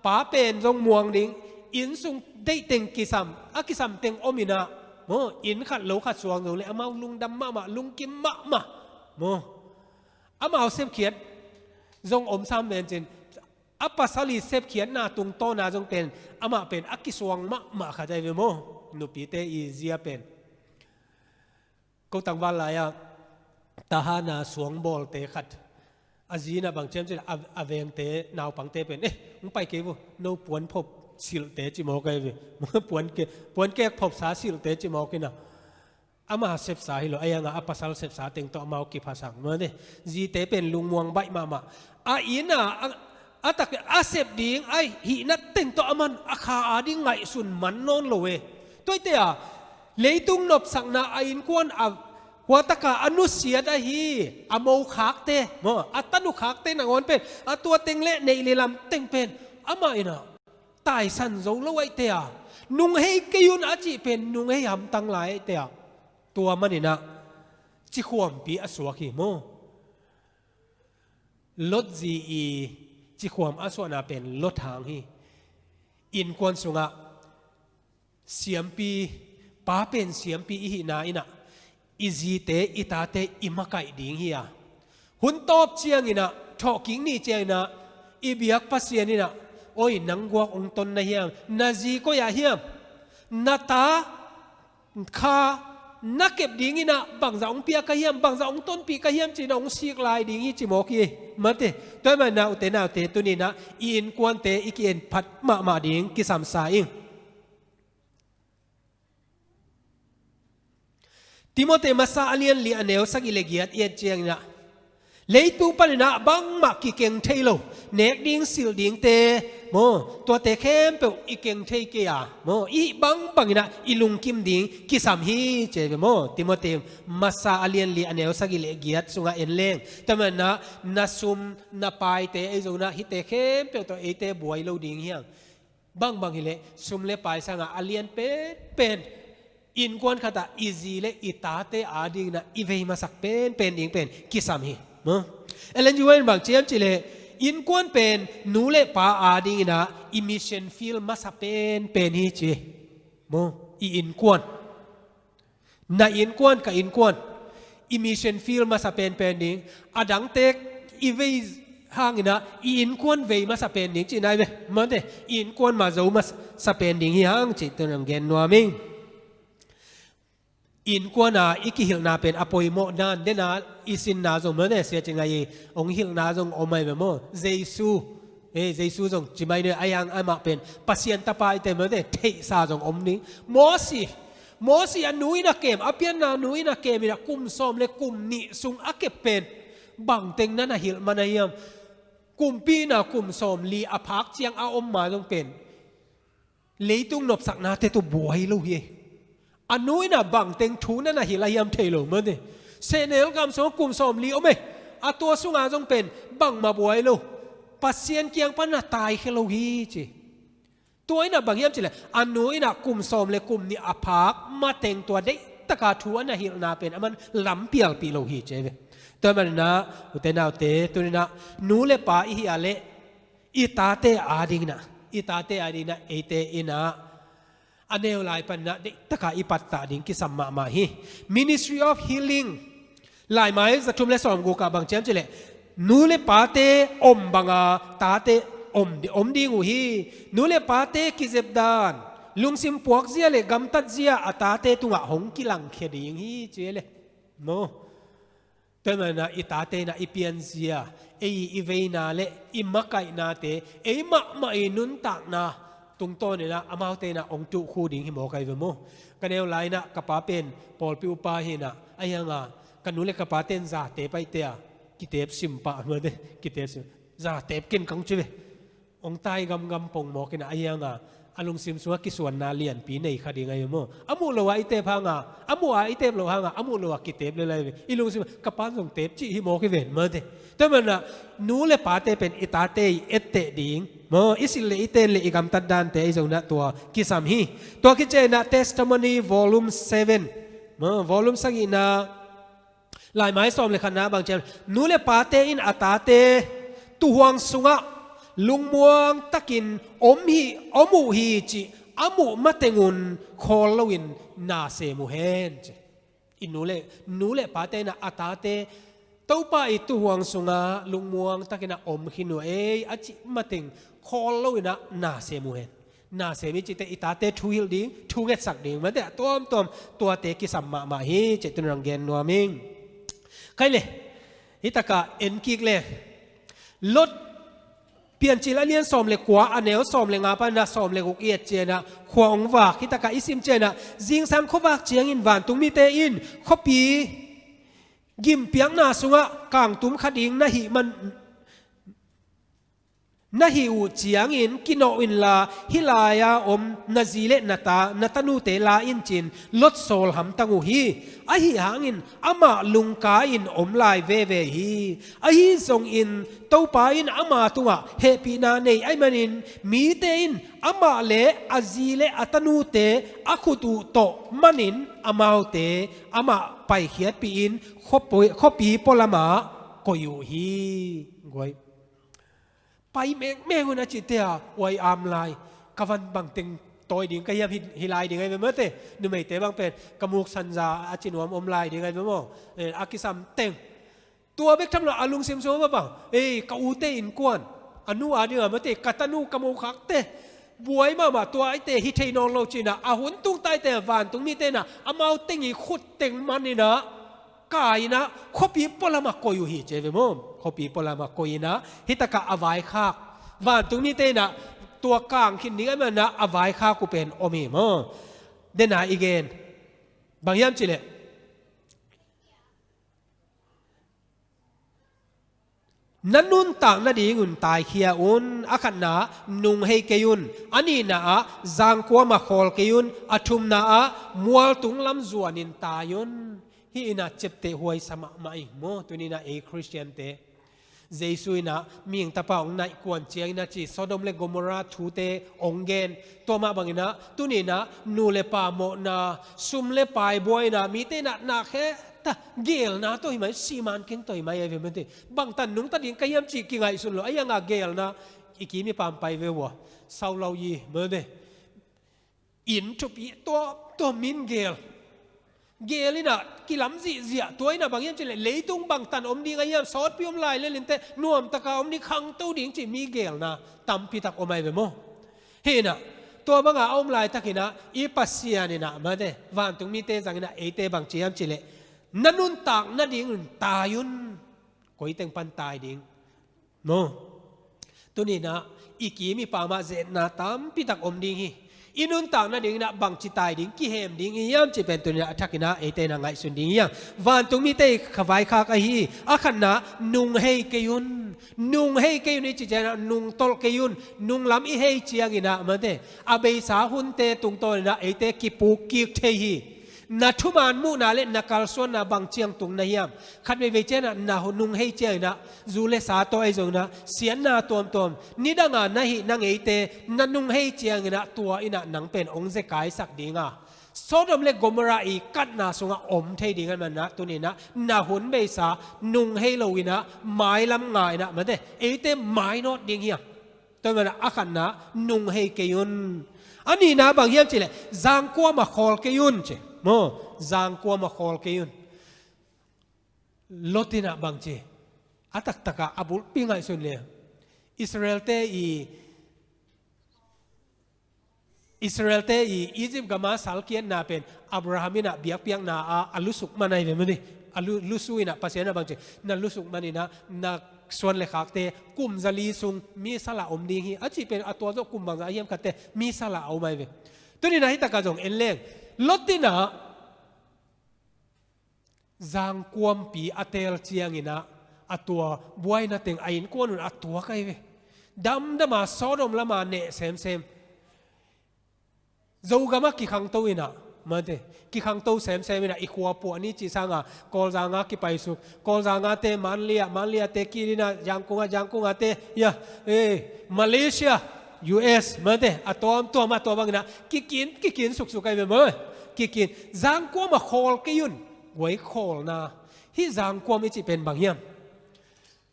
pa pen zong muang ding, inn sung deih teng kisam, a kisam teng om inah maw, inn khat lo khat suang zong le amau lungdam mahmah, lungkim mahmah maw. Amau sepkhiat zong om sam ven cin, a pasal i sepkhiatna tungtawna zong pen, amah pen a kisuang mahmah khat ahi ve maw. Nupite i zia pen, ko tangval lai-ah tahana suangbawlte khat, a zi inah bang ciam cih leh a, a vengte naupangte pen, eh, hong pai kei vo, no puanphop silhte ci mawk ahi ve. Puanke, puankek phopsa silhte ci mawk ina. Ama sepsa hi lo, a ianga a pasal sepsa teng tawh amau kiphasak mawk ni. Zite pen lungmuang baih mahmah. A ina, a, a tak a sep ding, a hihna teng tawh aman a kha a ding ngaihsun man nawn lo e. Tuaite a, leitung nopsakna a innkuan a, huataka a nusiat ahi, a mokhakte, maw, a tanukhakte nangawn pen, a tua teng le neih le lam teng pen, ama ina, taisan zo lo aihte a, nunghei kei un a cih pen, nunghei hamtang lai aihte a, tua maninah, cikhuampi a suak hi maw. Lot zi i cikhuam a suahna pen Lot hang hi. Innkuan sungah siampi, pa pen siampi i hihna inah, i zite, i tate i makaih ding hi a. Hun tawp cianginah, thawhkik ni cianginah, i biak Pasian inah, oi, nang guak hong ton na hiam, na zi koi ah hiam, na ta kha na kep dinginah bangzah hong pia ka hiam, bangzah hong tonpih ka hiam cinah hong sik lai ding hi ci mawk hi. Mate, tua hi manah ute naute tuninah i innkuante i ki-en phat mahmah ding kisamsa ing. Timote masa a lian li a neu sagih le giat i et cianginah, leitung paninah bangmah kikeng thei lo, nek ding silh dingte maw, tuate khempeuh i keng thei kei a maw, i hih bangbanginah i lungkim ding kisam hi ci ve maw. Timote masa a lian li a neu sagih le giat sungah en leng, tua hi manah na sum na paite ei zonah hihte khempeuh tawh eite buai lo ding hiang. Bangbang hileh sum le pai sangah a lian penpen, innkuan khatah i zi le i tate adinginah i vei masak penpen ding pen kisam hi. Maw? Ellen G. White in bang ci hiam cihleh, innkuan pen nu le pa adinginah i mission field masa penpen hi ci. Maw? I innkuan, na innkuan, ka innkuan, i mission field masa penpen ding, a dangte i vei hanginah i innkuan vei masa pen ding cihna hi ve. Mate, i innkuan mah zo masa pen ding hi hang cih tun hong gen nuam ing. Innkuan a i kihilhna pen a poimawh nan dena i sinna zong mate, sia ci ngai i hong hilhna zong om ahi ve maw. Jesu, eh, Jesu zong ci mai ne, a hiang amah pen Pasian tapa i te mate, theihsa zong om ding. Mosi, Mosi a nu in a kem, a pianna nu in a kem inah kum sawm le kum nih sung a kep pen bangteng na na hilh man a hiam? Kumpi inah kum sawm li a phak ciang a om ma zong pen leitung nopsaknate tawh buai lo hi. A nu inah bangteng thu na na hilh a hiam thei lo mate. Sehnel gam sungah kum sawm li om e. A tua sungah zong pen bangmah buai lo. Pasian kiang pan na taikhia lo hi ci. Tua inah bang hiam cihleh, a nu inah kum sawm le kum nih a phak mateng tua deihtaka thu a na hilhna pen aman lampialpih lo hi ci ve. Tua hi manah ute naute tuninah nu le pa i hih a leh i tate adinginah, i tate adinginah eite inah a neu lai paninah deihtaka i pattah ding kisam mahmah hi. Ministry of Healing, Laimai za thum le sawmguk ah bang ci hiam cihleh, nu le pate om banga tate om, om ding uh hi. Nu le pate kizepdan, lungsim puakzia le gamtatzia a tate tungah hong kilangkhia ding hi ci le. Maw? Tua hi manah i tate inah i pianzia, ei i veina le i makaihnate, ei mahmah i nuntakna tungtawninah amaute inah hong tuhkhu ding hi mawk ahi ve maw. Ka neu lai inah ka pa pen pawlpi upa hi inah, a hianga ka nu le ka pate in zatep aihte a, kitep simpah mate, kitep sim, zatep ken kang ci ve. Hong tai gamgam pong mawk inah, a hianga a lungsim sungah kisuanna lianpi nei kha ding ahi ve maw. A muh lo ah i tep hanga, a muh ah i tep lo hanga, a muh lo ah kitep le lai ve. I lungsim ka pan zong tep cih hi mawk hi ven mate. Tua hi manah nu le pate pen i tate i etteh ding maw, i silh le i ten le i gamtat dante i zonah tua kisam hi. Tua kici inah Testimony Volume seven maw, volume sagihna, Laimai sawm le khatna bang ci hiam, nu le pate in a tate tuuhuang sungah lungmuang takin om hi, om uh hi cih a muh matengun khawl loin na sem uh hen ci. I nu le, nu le pate inah a tate Topa i tuuhuang sungah lungmuang takinah om khin uh ei a cih mateng khawl loinah na sem uh hen. Na sem i cihte i tate thu hilh ding, thu ngetsak ding mate, a tuamtuam tuate kisam mahmah hi cih tun hong gen nuam ing. Khai le, hi takah en kik le, Lot Piancil a lian sawm le kua, a neu sawm le nga pan a sawm le guk i et ciangin ah khua hong vak. Hitakah i sim ciangin ah, zingsang khuavak ciangin vantung mite in khuapi gimpiakna sungah kangtum kha ding na hih man, na hih uh ciangin kinawh inla, hih lai-a om na zi le na ta, na tanute la in ci-in Lot sawl hamtang uh hi. Ahi hangin amah lungka-in om lai veve hi. Ahi zongin Topa in ama tungah hehpihna nei ahih manin, mite in amah le a zi le a tanute a khut uh tawh manin amaute amah paikhiatpih in khuapi, khuapi pualamah koih uh hi. Guai. Pai mengmeng un a cihte a, uai am lai, ka van bangteng tawi ding ka hiam, hi, hi lai ding ahi ve maw te, numeite bang pen, ka muk sanza a ci nuam om lai ding ahi ve maw, eh, a kisam teng. Tua bek tham lo a lungsim sung a bang, ei, ka ute innkuan, a nu a ding a maw te, ka tanu ka mokhakte, buai mahmah tua aite hi thei nawn lo ci-in ah, a hun tung taite vantung mite in ah, amau teng i khut teng man in ah, kai in ah khuapi pualamah koih uh hi ci ve maw. Khuapi pualamah koih in ah, hitakah a vaikhak. Vantung mite in ah tua kang khin ding ahih manin ah a vaikhak uh pen om hi maw. Dena i gen. Bang hiam cih leh, na nuntak nadingun taikhia un, a khatna ah nunghei kei un, a nihna ah zangkuamah khawl kei un, a thumna ah mualtung lam zuanin tai un. Hih in ah ciapteh huaisa mahmah hi maw, tuni in ah ei Khristiante. Jesu in ah mihing tapa hong naih kuan ciangin a ci, Sodom le Gomorrah thute hong gen. Tua mah bangin ah, tuni in ah nu le pa mawhna, sum le pai buaina, mite in ah na khe ta, geelna tawh hi mai, siman keng tawh hi mai ahi ve maw te. Bangtan nungta ding ka hiam cih kingaihsun lo, ahi hang a geelna, i kim i pam pai ve ua, sau lo hi maw te. Inn thupi tuamtuam in geel. Geel in ah kilam zihziah, tua in ah bang hiam cih leh, leitung bangtan om ding a hiam, sawtpi om lai lel inteh, nuamtaka om ding, khangto ding cih mi geelna tampitak om ahi ve maw. Hi in ah, tua banga a om laitakin ah, i Pasian in ah, mate, vantung mite zangin ah, eite bang ci hiam cih leh, na nuntak nadingun tai un, koi teng pan tai ding. No. Tuni in ah, i kim i pam ah zetna tampitak om ding hi. I nuntak nadingin ah bangci tai ding, kihem ding i hiam cih pen tuni in ah a thakin ah eite in ah ngaihsun ding hi hang. Vantung mite i kha vaikhak ahi, a khatna, nunghei kei un. Nunghei kei un i cih ciangin ah, nungtolh kei un. Nunglam i hei ciangin ah, mate, a beisa hunte tungtawn in ah eite kipuk kik thei hi. Na thuman muhna le na kalsuanna bang ciang tung na hiam? Khat veivei ciangin ah na nunghei ciangin ah, zu le sa tawh ahi zongin ah, siatna tuamtuam, nidanga na hih na ngeite na nunghei ciangin ah, tua in ah nang pen hong zekaisak ding a, Sodom le Gomorrah i katna sungah om thei ding ahih manin ah, tuni in ah na hun beisa nunghei lo in ah, mailam nga in ah, mate, eite mainawt ding hi hang. Tua ahih manin ah a khatna, nunghei kei un. A nihna bang hiam cih leh, zangkuamah khawl kei un ci. Maw, zangkuamah khawl kei un. Lot in ah bang ci? A taktak ah a bulpi ngaihsun le, Israelte i, Israelte i Egypt gam ah salkiatna pen Abraham in ah biakpiakna ah a lusuk man ahi ve maw ni. A lu, lusu in ah Pasian in ah bang ci? Na lusuk man in ah na suan le khakte kum zali sung mi sal ah om ding hi, a cih pen a tua zawh kum bangzah a hiam khatte mi sal ah a om ahi ve. Tuni in ah hih tak ah zong en leng, Lot in ah zangkuampi a teel ciangin ah, a tua buaina teng a innkuan un a tuak ahi ve. Damdam a Sodom lam ah neh semsem. Zogam ah kikhangto in ah, mate, kikhangto semsem in ah, i khua puah ni cih sang a, Kawlzang ah kipaisuk, Kawlzang ah te Manli ah, Manli ah te kit in ah, Yangon ah, Yangon ah te, ya, eh, Malaysia, U S, mate, a tuamtuam ah tua bangin ah kikin, kikin suksuk ahi ve maw. Kikin, zangkuamah khawl kei un. Guai, khawlna. Hih zangkuam i cih pen bang hiam?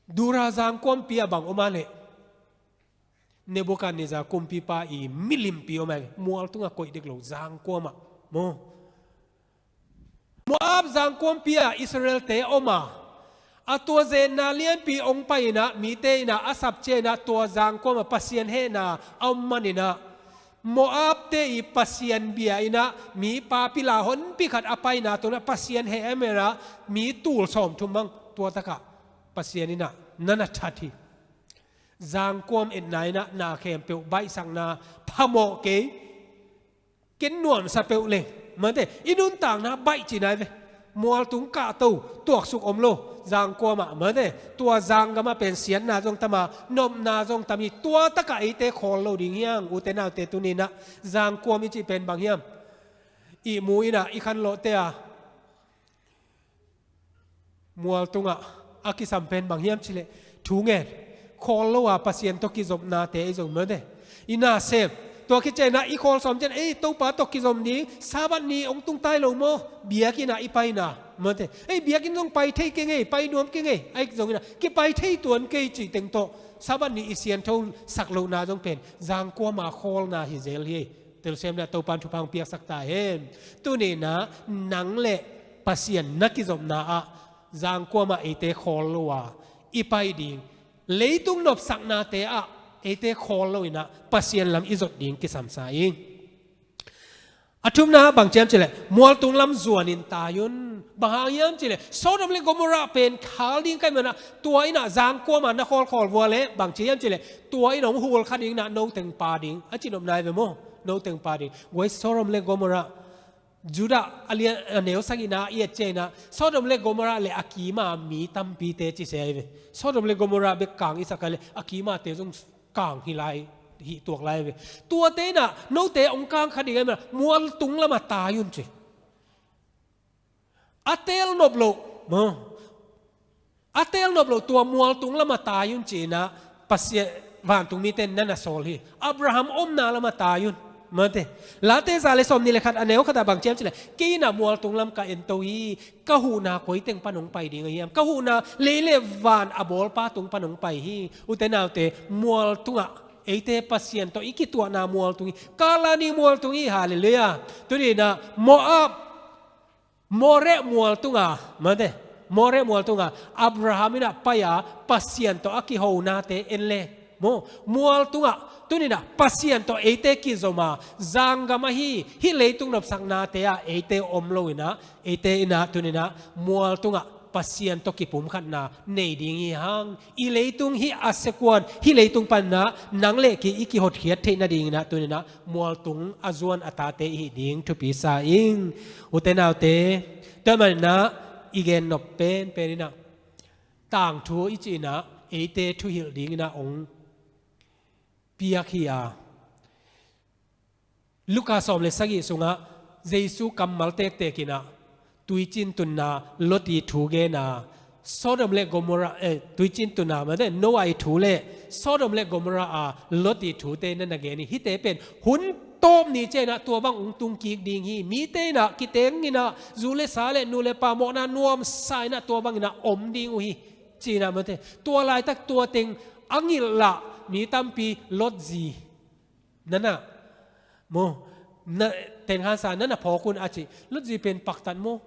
Dura zangkuampi ah bang om a leh, Nebuchadnezzar kumpipa i milimpi om a, mual tungah koih dek lo zangkuamah. Maw. Moab zangkuampi ah Israelte om a, a tua zetna lianpi hong pai in ah, mite in ah a sap ciang in ah, tua zangkuamah Pasian hehna a om man in ah, Moabte i pasian bia in ah, mi papila honpi khat a paina tung ah, Pasian heh a om in ah, mi tul sawmthum bang tua tak ah Pasian in ah na na that hi. Zangkuam etna in ah na khempeuh baihsakna phamawh kei, ken nuamsa peuh leng, mate, i nuntakna baih ci nai ve. Mualtung kahto, tuaksuk om lo, zangkuam ah, mate, tua zanggam ah pen siatna zong tam a, nopna zong tam hi. Tua tak ah eite khawl lo ding hi hang, ute naute, tuni in ah zangkuam i cih pen bang hiam? Ihmu in ah i khanlawhte a mualtung ah a kisam pen bang hiam cih leh, thu ngen, khawl lo a Pasian tawh kizopnate ahi zong, mate, i na sem. Tua khit ciangin ah i khawl sawm ciang, ei, Topa tawh kizom ding, Sabbath ni hong tung tai lo maw, biakinn ah i paina, mate, ei, biakinn zong pai thei keng ei, pai nuam keng ei, ahi zongin ah kipai thei tuan kei cih teng tawh Sabbath ni i siantho sak lohna zong pen zangkuam a khawlna hi zel hi. Telsiam le Topan thupha hong piaksak ta hen. Tuni in ah nang le Pasian na kizopna ah zangkuam ah eite khawl lo a i pai ding, leitung nopsaknate ah eite khawl lo in ah Pasian lam i zot ding kisam sa ing. A thumna bang ci hiam cih leh, mualtung lam zuanin tai un. Bang hang hiam cih leh, Sodom le Gomorrah pen khal ding ka hih manin ah, tua in ah zangkuam a na khawlkhawl vua leh bang ci hiam cih leh, tua in ah hong hul kha ding in ah, no teng pa ding, a ci nop nai ve maw? No teng pa ding. Guai, Sodom le Gomorrah, Judah a lian, a neu sagihna i et ciangin ah, Sodom le Gomorrah le a kim a mi tampite ci se ahi ve. Sodom le Gomorrah bek kang i sak a leh a kim a te zong kang hi lai, hih tuak lai ve. Tuate in ah note hong kang kha ding ahih manin ah mualtung lam ah tai un ci. A teel nop loh, maw, a teel nop loh tua mualtung lam ah tai un ci in ah Pasian, vantung mite in na na sawl hi. Abraham omna lam ah tai un, mate. Late za le sawmnih le khat, a neu khat ah bang ci hiam cih leh, kei in ah mualtung lam ka ento hi. Ka huhna koi teng pan hong pai ding a hiam? Ka huhna lei le van a bawlpa tung pan hong pai hi. Ute naute, mualtung ah eite Pasian tawh i kituahna mualtung hi. Kalani mualtung hi, halleluiah. Tuni in ah Moab, Moreh mualtung a, mate, Moreh mualtung a Abraham in ah pai a Pasian tawh a kihonate en le, maw, mualtung ah tuni in ah Pasian tawh eite kizom a, zanggam ahi, hih leitung nopsaknate ah eite om lo in ah, eite in ah tuni in ah mualtung ah Pasian tawh kipumkhatna nei ding hi hang. I leitung hih a sekuan, hih leitung pan in ah nang le kei i kihotkhiat theih nading in ah tuni in ah mualtung a zuan a tate i hih ding thupi sa ing. Ute naute, tua ahih manin ah i gen nop penpen in ah, tangthu i cih in ah eite thuhilh ding in ah hong piak hi a. Luka sawm le sagih sungah Jesu kammal tektek in ah tuicin tunna Lot i thu gen a, Sodom le Gomorrah, eh, tuicin tunna, mate, Noah i thu le Sodom le Gomorrah a Lot i thute na na gen hi. Hihte pen hun tawp ni ciang in ah tua bang hong tung kik ding hi. Mite in ah kiteng in ah zu le sa le nu le pa mawhna nuamsa in ah tua bang in ah om ding uh hi, ci in ah, mate. Tua laitak tua teng a ngilh lah mi tampi Lot zi, na na, maw, na, teng hansa na na phawk un a ci. Lot zi pen paktat maw?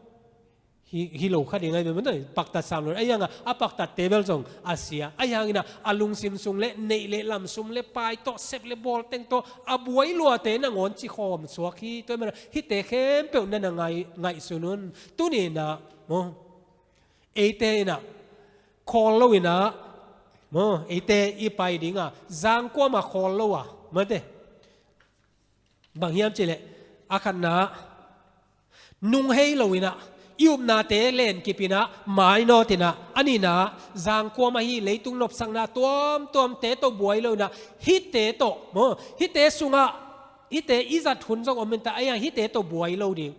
Hi, hi lo kha ding ahi ve, mate. Paktat sam lo. Ahi hang a, a paktatte bel zong a sia. Ahi hangin ah a lungsim sung le neih le lam, sum le pai tawh, sep le bawl teng tawh a buai luate nangawn ci khawm suak hi. Tua ahih manin ah hihte khempeuh na na ngai, ngaihsun un. Tuni in ah, maw, eite in ah khawl lo in ah, maw, eite i pai ding a, zangkuam a khawl lo a, mate, bang hiam cih leh, a khatna, nung hei lo in ah, i upnate lenkip in ah mainawt in ah, a nihna, zangkuam ahi leitung nopsakna tuamtuamte tawh buai lo in ah, hihte tawh, maw, hihte sungah, hihte i zat hun zong om in ta, ahi hang hihte tawh buai lo ding.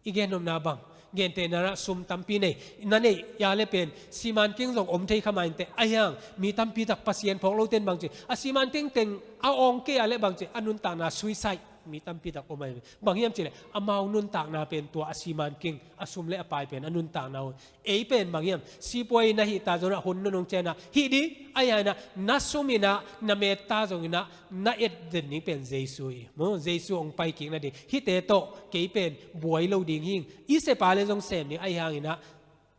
I gennopna bang, gentehna in ah sum tampi nei, na neih a leh pen siman keng zong om thei kha mah inteh. Ahi hang mi tampi tak Pasian phawk lote in bang ci, a siman keng teng a awng kei a leh bang ci, a nuntakna suicide mi tampi tak om ahi. Bang hiam cih leh amau nuntakna pen tua a siman keng, a sum le a pai pen a nuntakna uh. Ei pen bang hiam, sipuai na hih ta zongin ah hun nunung ciang ah hih ding, ahi hang in ah na sum in ah na met ta zongin ah na et den ding pen Jesu hi, maw, Jesu hong pai kik nading. Hihte tawh kei pen buai lo ding hi ing, i sep a leh zong sem ding, ahi hangin ah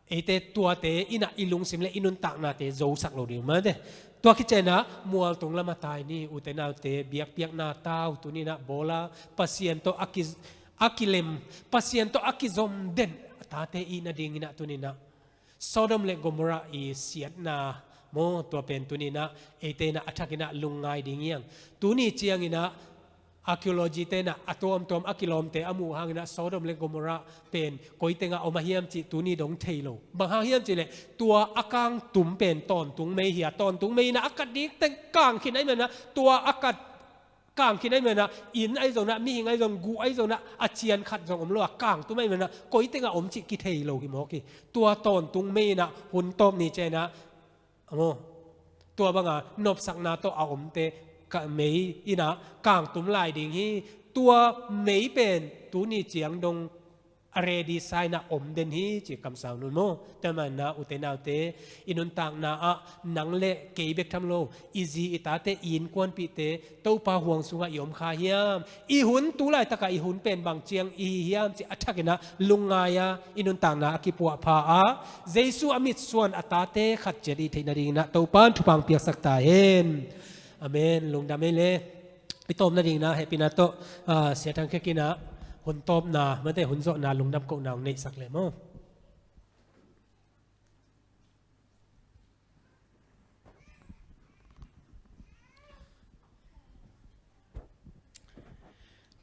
eite tuate in ah i lungsim le i nuntaknate zosak lo ding, mate. Tua khit ciang ah mualtung lam ah tai ni, ute naute, biakpiakna tau tuni in ah bawl a, Pasian tawh a ki, a kilem, Pasian tawh a kizom den a tate i hih nading in ah tuni in ah Sodom le Gomorrah i siatna Maw, tua pen tuni inah eite inah a thak inah lungngai ding hiang. Tuni ciang inah archaeology te inah a tuamtuam a kilawmte a muh hang inah Sodom le Gomorrah pen koi tengah om a hiam cih tuni dong thei lo. Bang hang hiam cih leh tua a kangtum pen tawntung mei hi a, tawntung mei inah a kat ding teng kang khin ahih manin ah tua a kat kang khin ahih manin ah inn ahi zongin ah, mihing ahi zongin, guh ahi zongin ah, a cian khat zong om lo a, kangtum ahih manin ah koi tengah om cih kithei lo hi mawk hi. Tua tawntung mei inah hun tawp ni ciang inah, maw, tua banga nopsakna tawh a omte ka mei inah kangtum lai ding hi. Tua mei pen tuni ciang dong a ready sa inah om den hi ci kamsang un maw. Tua manin ah ute naute, i nuntakna ah nang le kei bek tham lo, i zi i tate, i innkuanpihte Topa huang sungah i om kha hiam? I hun, tu laitakah i hun pen bang ciang i hi hiam cih a thak inah lungngai a, i nuntakna a kipuahpha a, Jesu a mitsuan a tate khat ciat i theih nading inah Topa in thupha piaksak ta hen. Amen. Lungdam ei le. I tawpna ding inah hehpihna tawh, ah, Sia Thang Khe Kin ah hun tawpna, mate, hun zawhna lungdam kohna hong neihsak le maw.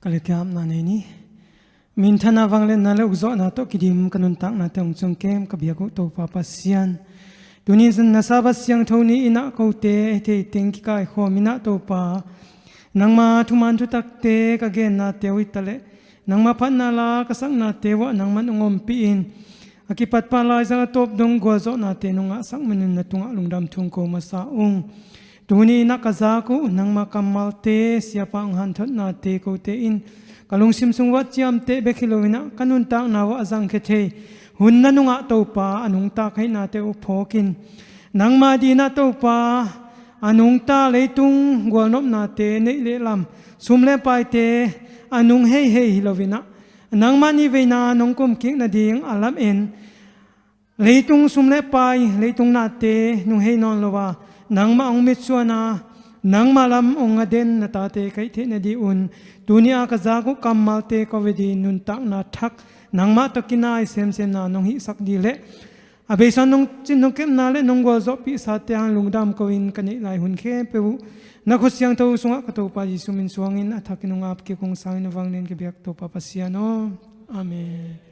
Ka lehkhiatna nei ni. Minthanna, vangliatna le ukzawhna tawh kidim ka nuntaknate hong ciong kem ka biak uh Topa Pasian, tuni in na Sabbath siangtho ni inah kote hih theiteng kikaikhawm inah Topa, nangma thuman thutakte ka gennate uh hi taleh, nangma phatna la ka saknate uh ah nangman hong ompih in, a kipatpah laizang a tawp dong gualzawhnate nong ngahsak manin na tungah lungdam thu ko masa ung. Tuni inah ka zak uh nangma kammalte, siapa hong hanthotnate kote in ka lungsim sung uh ah ciamteh bek hi lo inah ka nuntakna uh ah a zangkhia thei hun na nungah Topa a nungta ka hihnate uh phawk in, nangma ding inah Topa a nungta leitung gualnopnate neih le lam, sum le paite a nung heihei hi lo inah, nangmah nih veina nong kumkik nading a lamen, leitung sum le pai, leitung nate nung hei nawn lo a, nangmah hong mitsuan a, nangmah lam hong a den na tate ka hih theih nading un, tuni a ka zak uh kammalte ka ve ding nuntakna thak, nangmah tawh kinai semsemna nong hihsak ding le a beisa nong cin nong kepna le nong gualzawhpihsate hang lungdam ko in ka neih lai hun khempeuh uh na khut siangtho sungah ka Topa Jesu min suangin a thakin hong ap kik hong sangin a vanglian ka biak Topa Pasian aw. Amen.